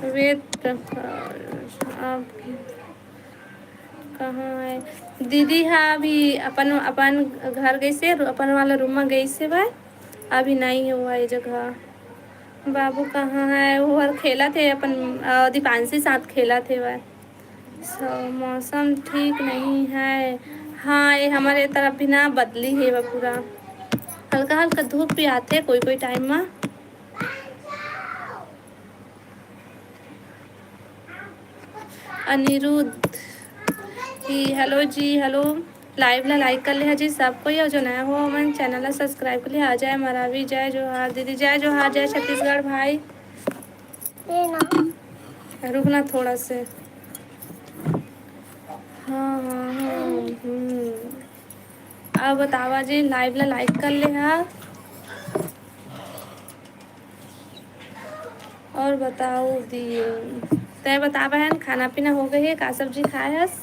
वेद प्रकाश, आप कहाँ है? दीदी हा अभी अपन, अपन घर गइसे, अपन वाला रूम में गइसे बा, अभी नहीं है वो ये जगह। बाबू कहाँ है? वो हर खेलत हे अपन, अ, दीपांशी साथ खेलत हे वह। So, मौसम ठीक नहीं है। हाँ, ये हमारे तरफ भी ना बदली हे बा पूरा, हल्का हल्का धूप भी आथे कोई कोई टाइम में। अनिरुद्ध जी, हेलो जी, हेलो। लाइव ला लाइक कर लिहा जी सब कोई, अउ जो नया हो हमन चैनल ला सब्सक्राइब कर लिहा। अजय मरावी, जय जोहार दीदी, जय जोहार, जय छत्तीसगढ़ भाई। ये ना। रुक ना थोड़ा से। हाँ, हाँ, हाँ, हम्म। अब बतावा जी, लाइव ला लाइक कर लिहा। और बताओ दी, तय बता बहन, खाना पीना हो गई है? का सब्जी खाए हस?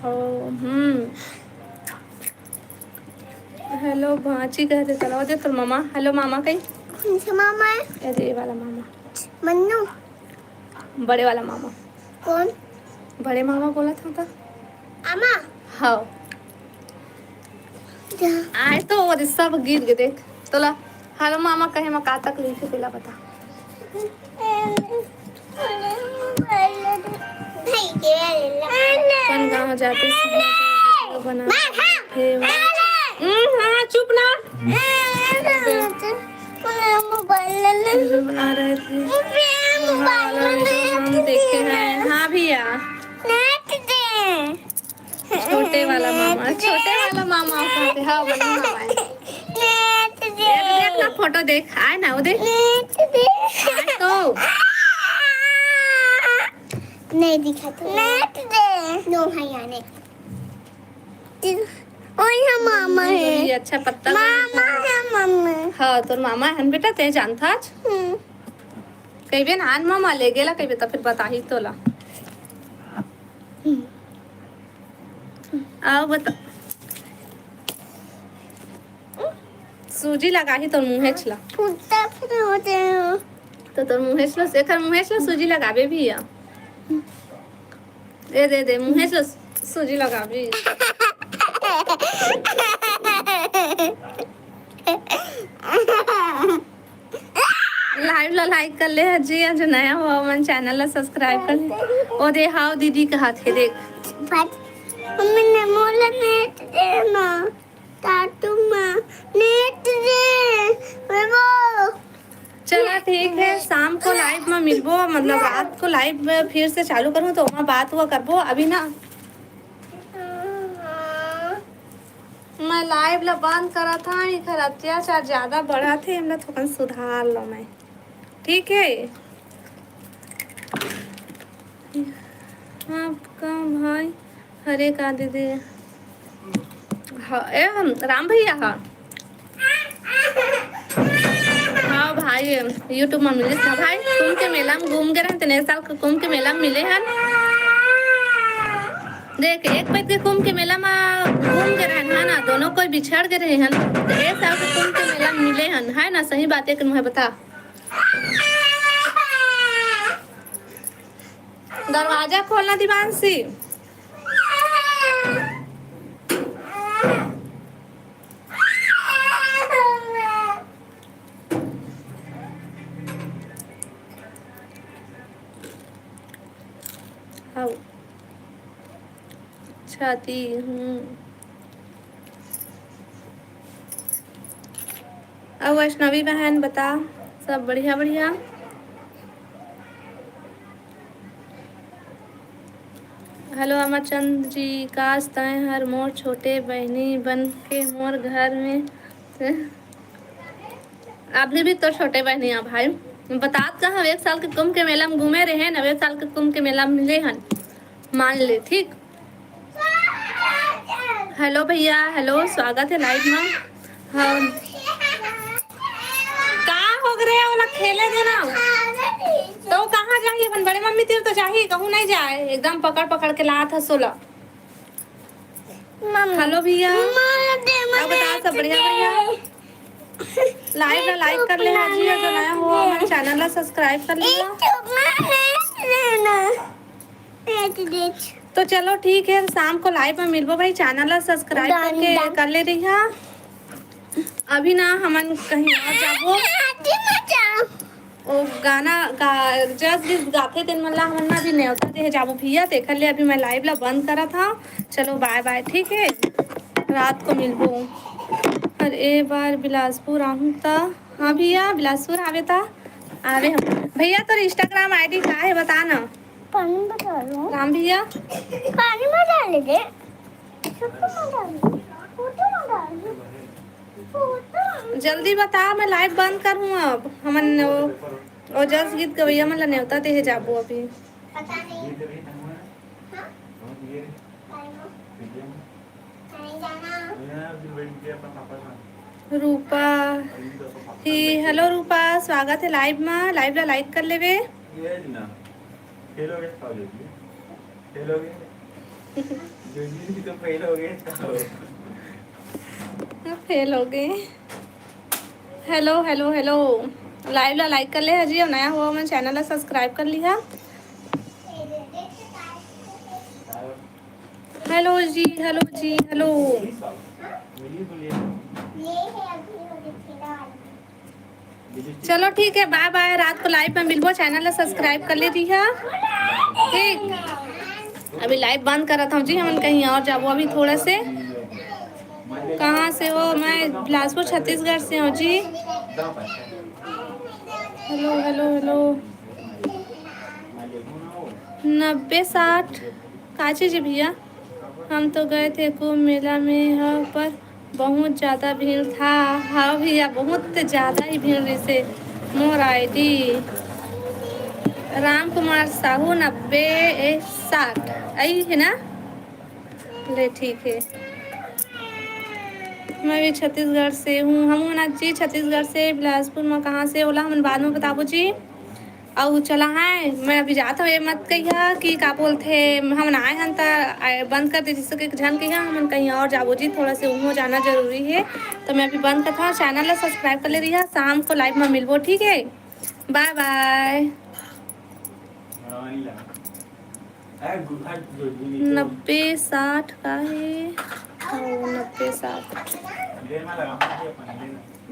ओ, हम्म। हेलो भांची कहते, चलो दे तोर मामा। हेलो मामा कही। कौन सा मामा है? अरे, ये वाला मामा। मन्नू। बड़े वाला मामा। कौन? बड़े मामा बोला था, था। आमा। हाँ। जा। आए तो वो सब गिर गए, देख। तोला हेलो मामा कहे में का तकलीफ है, तेला बता। कौन गाँव जाते बना। हे, हम्म, हाँ, चुप ना। मोबाइल ले ले। वीडियो बना रहे थे। मोबाइल ले ले। हम देखे हैं। हाँ भैया। नेट दे। छोटे वाला मामा, नेट दे। छोटे वाला मामा कहते हैं, हाँ, बड़ा मामा है। नेट दे। ये देख ना, फोटो देख, आए ना, वो देख। नेट दे। आए तो। नहीं दिखा तो। नेट दे। नो है याने। ओए, हम मामा है। ये अच्छा पत्ता मामा है, मामा। हाँ, तोर मामा है बेटा, ते जानता आज? हम्म। कहिबे ना, आन मामा ले गेला, कहिबे त फिर बताही तोला। हम्म। आओ बता। सूजी लगाही तोर मुँहेच ला। फुटता फुट होते हो। तो तोर मुँहेच ला, एकर मुँहेच ला सूजी लगाबे भी या। दे, दे, दे, मुँहेच ला सूजी लगाबे। लाइव ला लाइक कर ले जी, जो नया हो मन चैनल ला सब्सक्राइब कर ले। ओ दे, हाव दीदी कहत हे, देख। बट मम्मी ने मोला नेट दे ना, काटू माँ, नेट दे, वो। चला ठीक है, शाम को लाइव में मिलबो, मतलब रात को लाइव फिर से चालू करूँ तो वहाँ बात हुआ करबो, अभी ना। मैं लाइव ला बंद करत हँव, एकर अत्याचार ज्यादा बढ़त हे, एमला थोकन सुधार लो मैं, ठीक है? आपका भाई हरे का दे दे। हाँ, ए, हम, राम भैया, हाँ। हाँ भाई, YouTube में मिलिस ना भाई, कुंभ के मेला में घूम के रहन, तेने साल के कुंभ के मेला में मिले हन। देख, एक पैर के कुंभ के मेला में घूम के रहन, है ना, दोनों कोई बिछड़ के रहे हन। तो एक साल के कुंभ के मेला में मिले हन, है ना, सही बात है कि नहीं बता? दरवाजा खोलना दिवांशी। आओ। अच्छा ती, हम्म। अउ वैष्णवी बहन बता, सब बढ़िया बढ़िया? हेलो अमरचंद जी, काश तैं हर मोर छोटे बहिनी बन के मोर घर में। अभी भी तो छोटे बहिनी है भाई। बतात का हम एक साल के कुंभ के मेला में घूमे रहे न, एक साल के कुंभ के मेला में मिले हन, मान ले, ठीक। हेलो भैया, हेलो, स्वागत है लाइव में। हम का हो गए, ओला खेले दे ना। तो कहाँ जाही? अपन बड़े मम्मी तीर तो जाही, कहूँ नहीं जाए, एकदम पकड़ पकड़ के लात हस ओला। हेलो भैया, आप बता, सब बढ़िया भैया? लाइव ला लाइक कर ले जी, अगर नया हो हमारे चैनल ला सब्सक्राइब कर लिया। तो चलो ठीक है, शाम को लाइव में मिलबो भाई। चैनल ला सब्सक्राइब करके कर ले रही है। अभी ना हमन कहीं और जाबो। ओ गाना गा, जस गीत गाथे तेन मन ला हमन ना अभी नेवता देहे जाबो भैया। तेखर ले अभी मैं लाइव ला बंद करत हव। चलो बाय बाय, ठीक है, रात को मिलबो। अरे ए बार बिलासपुर आहूँ ता। हाँ भैया, बिलासपुर आवे ता आवे हम। भैया तोर इंस्टाग्राम आईडी का है, बता ना। पानी में डालो। राम भैया। पानी में डाल दे। जल्दी बता, मैं लाइव बंद कर हूँ अब। हमन ओ, ओ जस गीत गवैया मन ला नेवता देहे जाबो अभी। रूपा ही, हेलो रूपा, स्वागत है लाइव में। लाइव ला लाइक कर लेवे। फेल हो गए, फेल हो गए। जो जी तो फेल हो गए। फेल हो गए। हेलो हेलो हेलो, लाइव ला लाइक कर ले हा जी, अउ नया हुआ मन चैनल ला सब्सक्राइब कर लिहा। हेलो जी, हेलो जी, हेलो। चलो ठीक है, बाय बाय, रात को लाइव में मिलबो। चैनल ला सब्सक्राइब कर ले रिहा, ठीक। अभी लाइव बंद करत हूँ जी, हमन कहीं और जाबो अभी थोड़ा से। कहाँ से हो? मैं बिलासपुर छत्तीसगढ़ से हूँ जी। Hello hello hello. नब्बे साठ का चीज है भैया? हम तो गए थे कुंभ मेला में ह, पर बहुत ज्यादा भीड़ था। हाँ भैया, बहुत ज्यादा ही भीड़ रहिसे। मोर आईडी राम कुमार साहू नब्बे साठ आई है ना? ले ठीक है। मैं भी छत्तीसगढ़ से हूँ। हम ना जी छत्तीसगढ़ से, बिलासपुर में। कहाँ से? ओला हमन बाद में बताबो जी। अउ चला है, मैं अभी जात हूँ, ये मत कहिया कि का बोलथे, हमन आए हन त आए, बंद कर दे, जिससे कि झन कहिया हमन कहीं और जाबो जी, थोड़ा से उहों जाना जरूरी है। तो मैं अभी बंद करता हूँ, चैनल ला सब्सक्राइब कर ले रिहा, शाम को लाइव में मिलबो, ठीक है, बाय बाय। नब्बे साठ का है, हाँ, नब्बे साठ।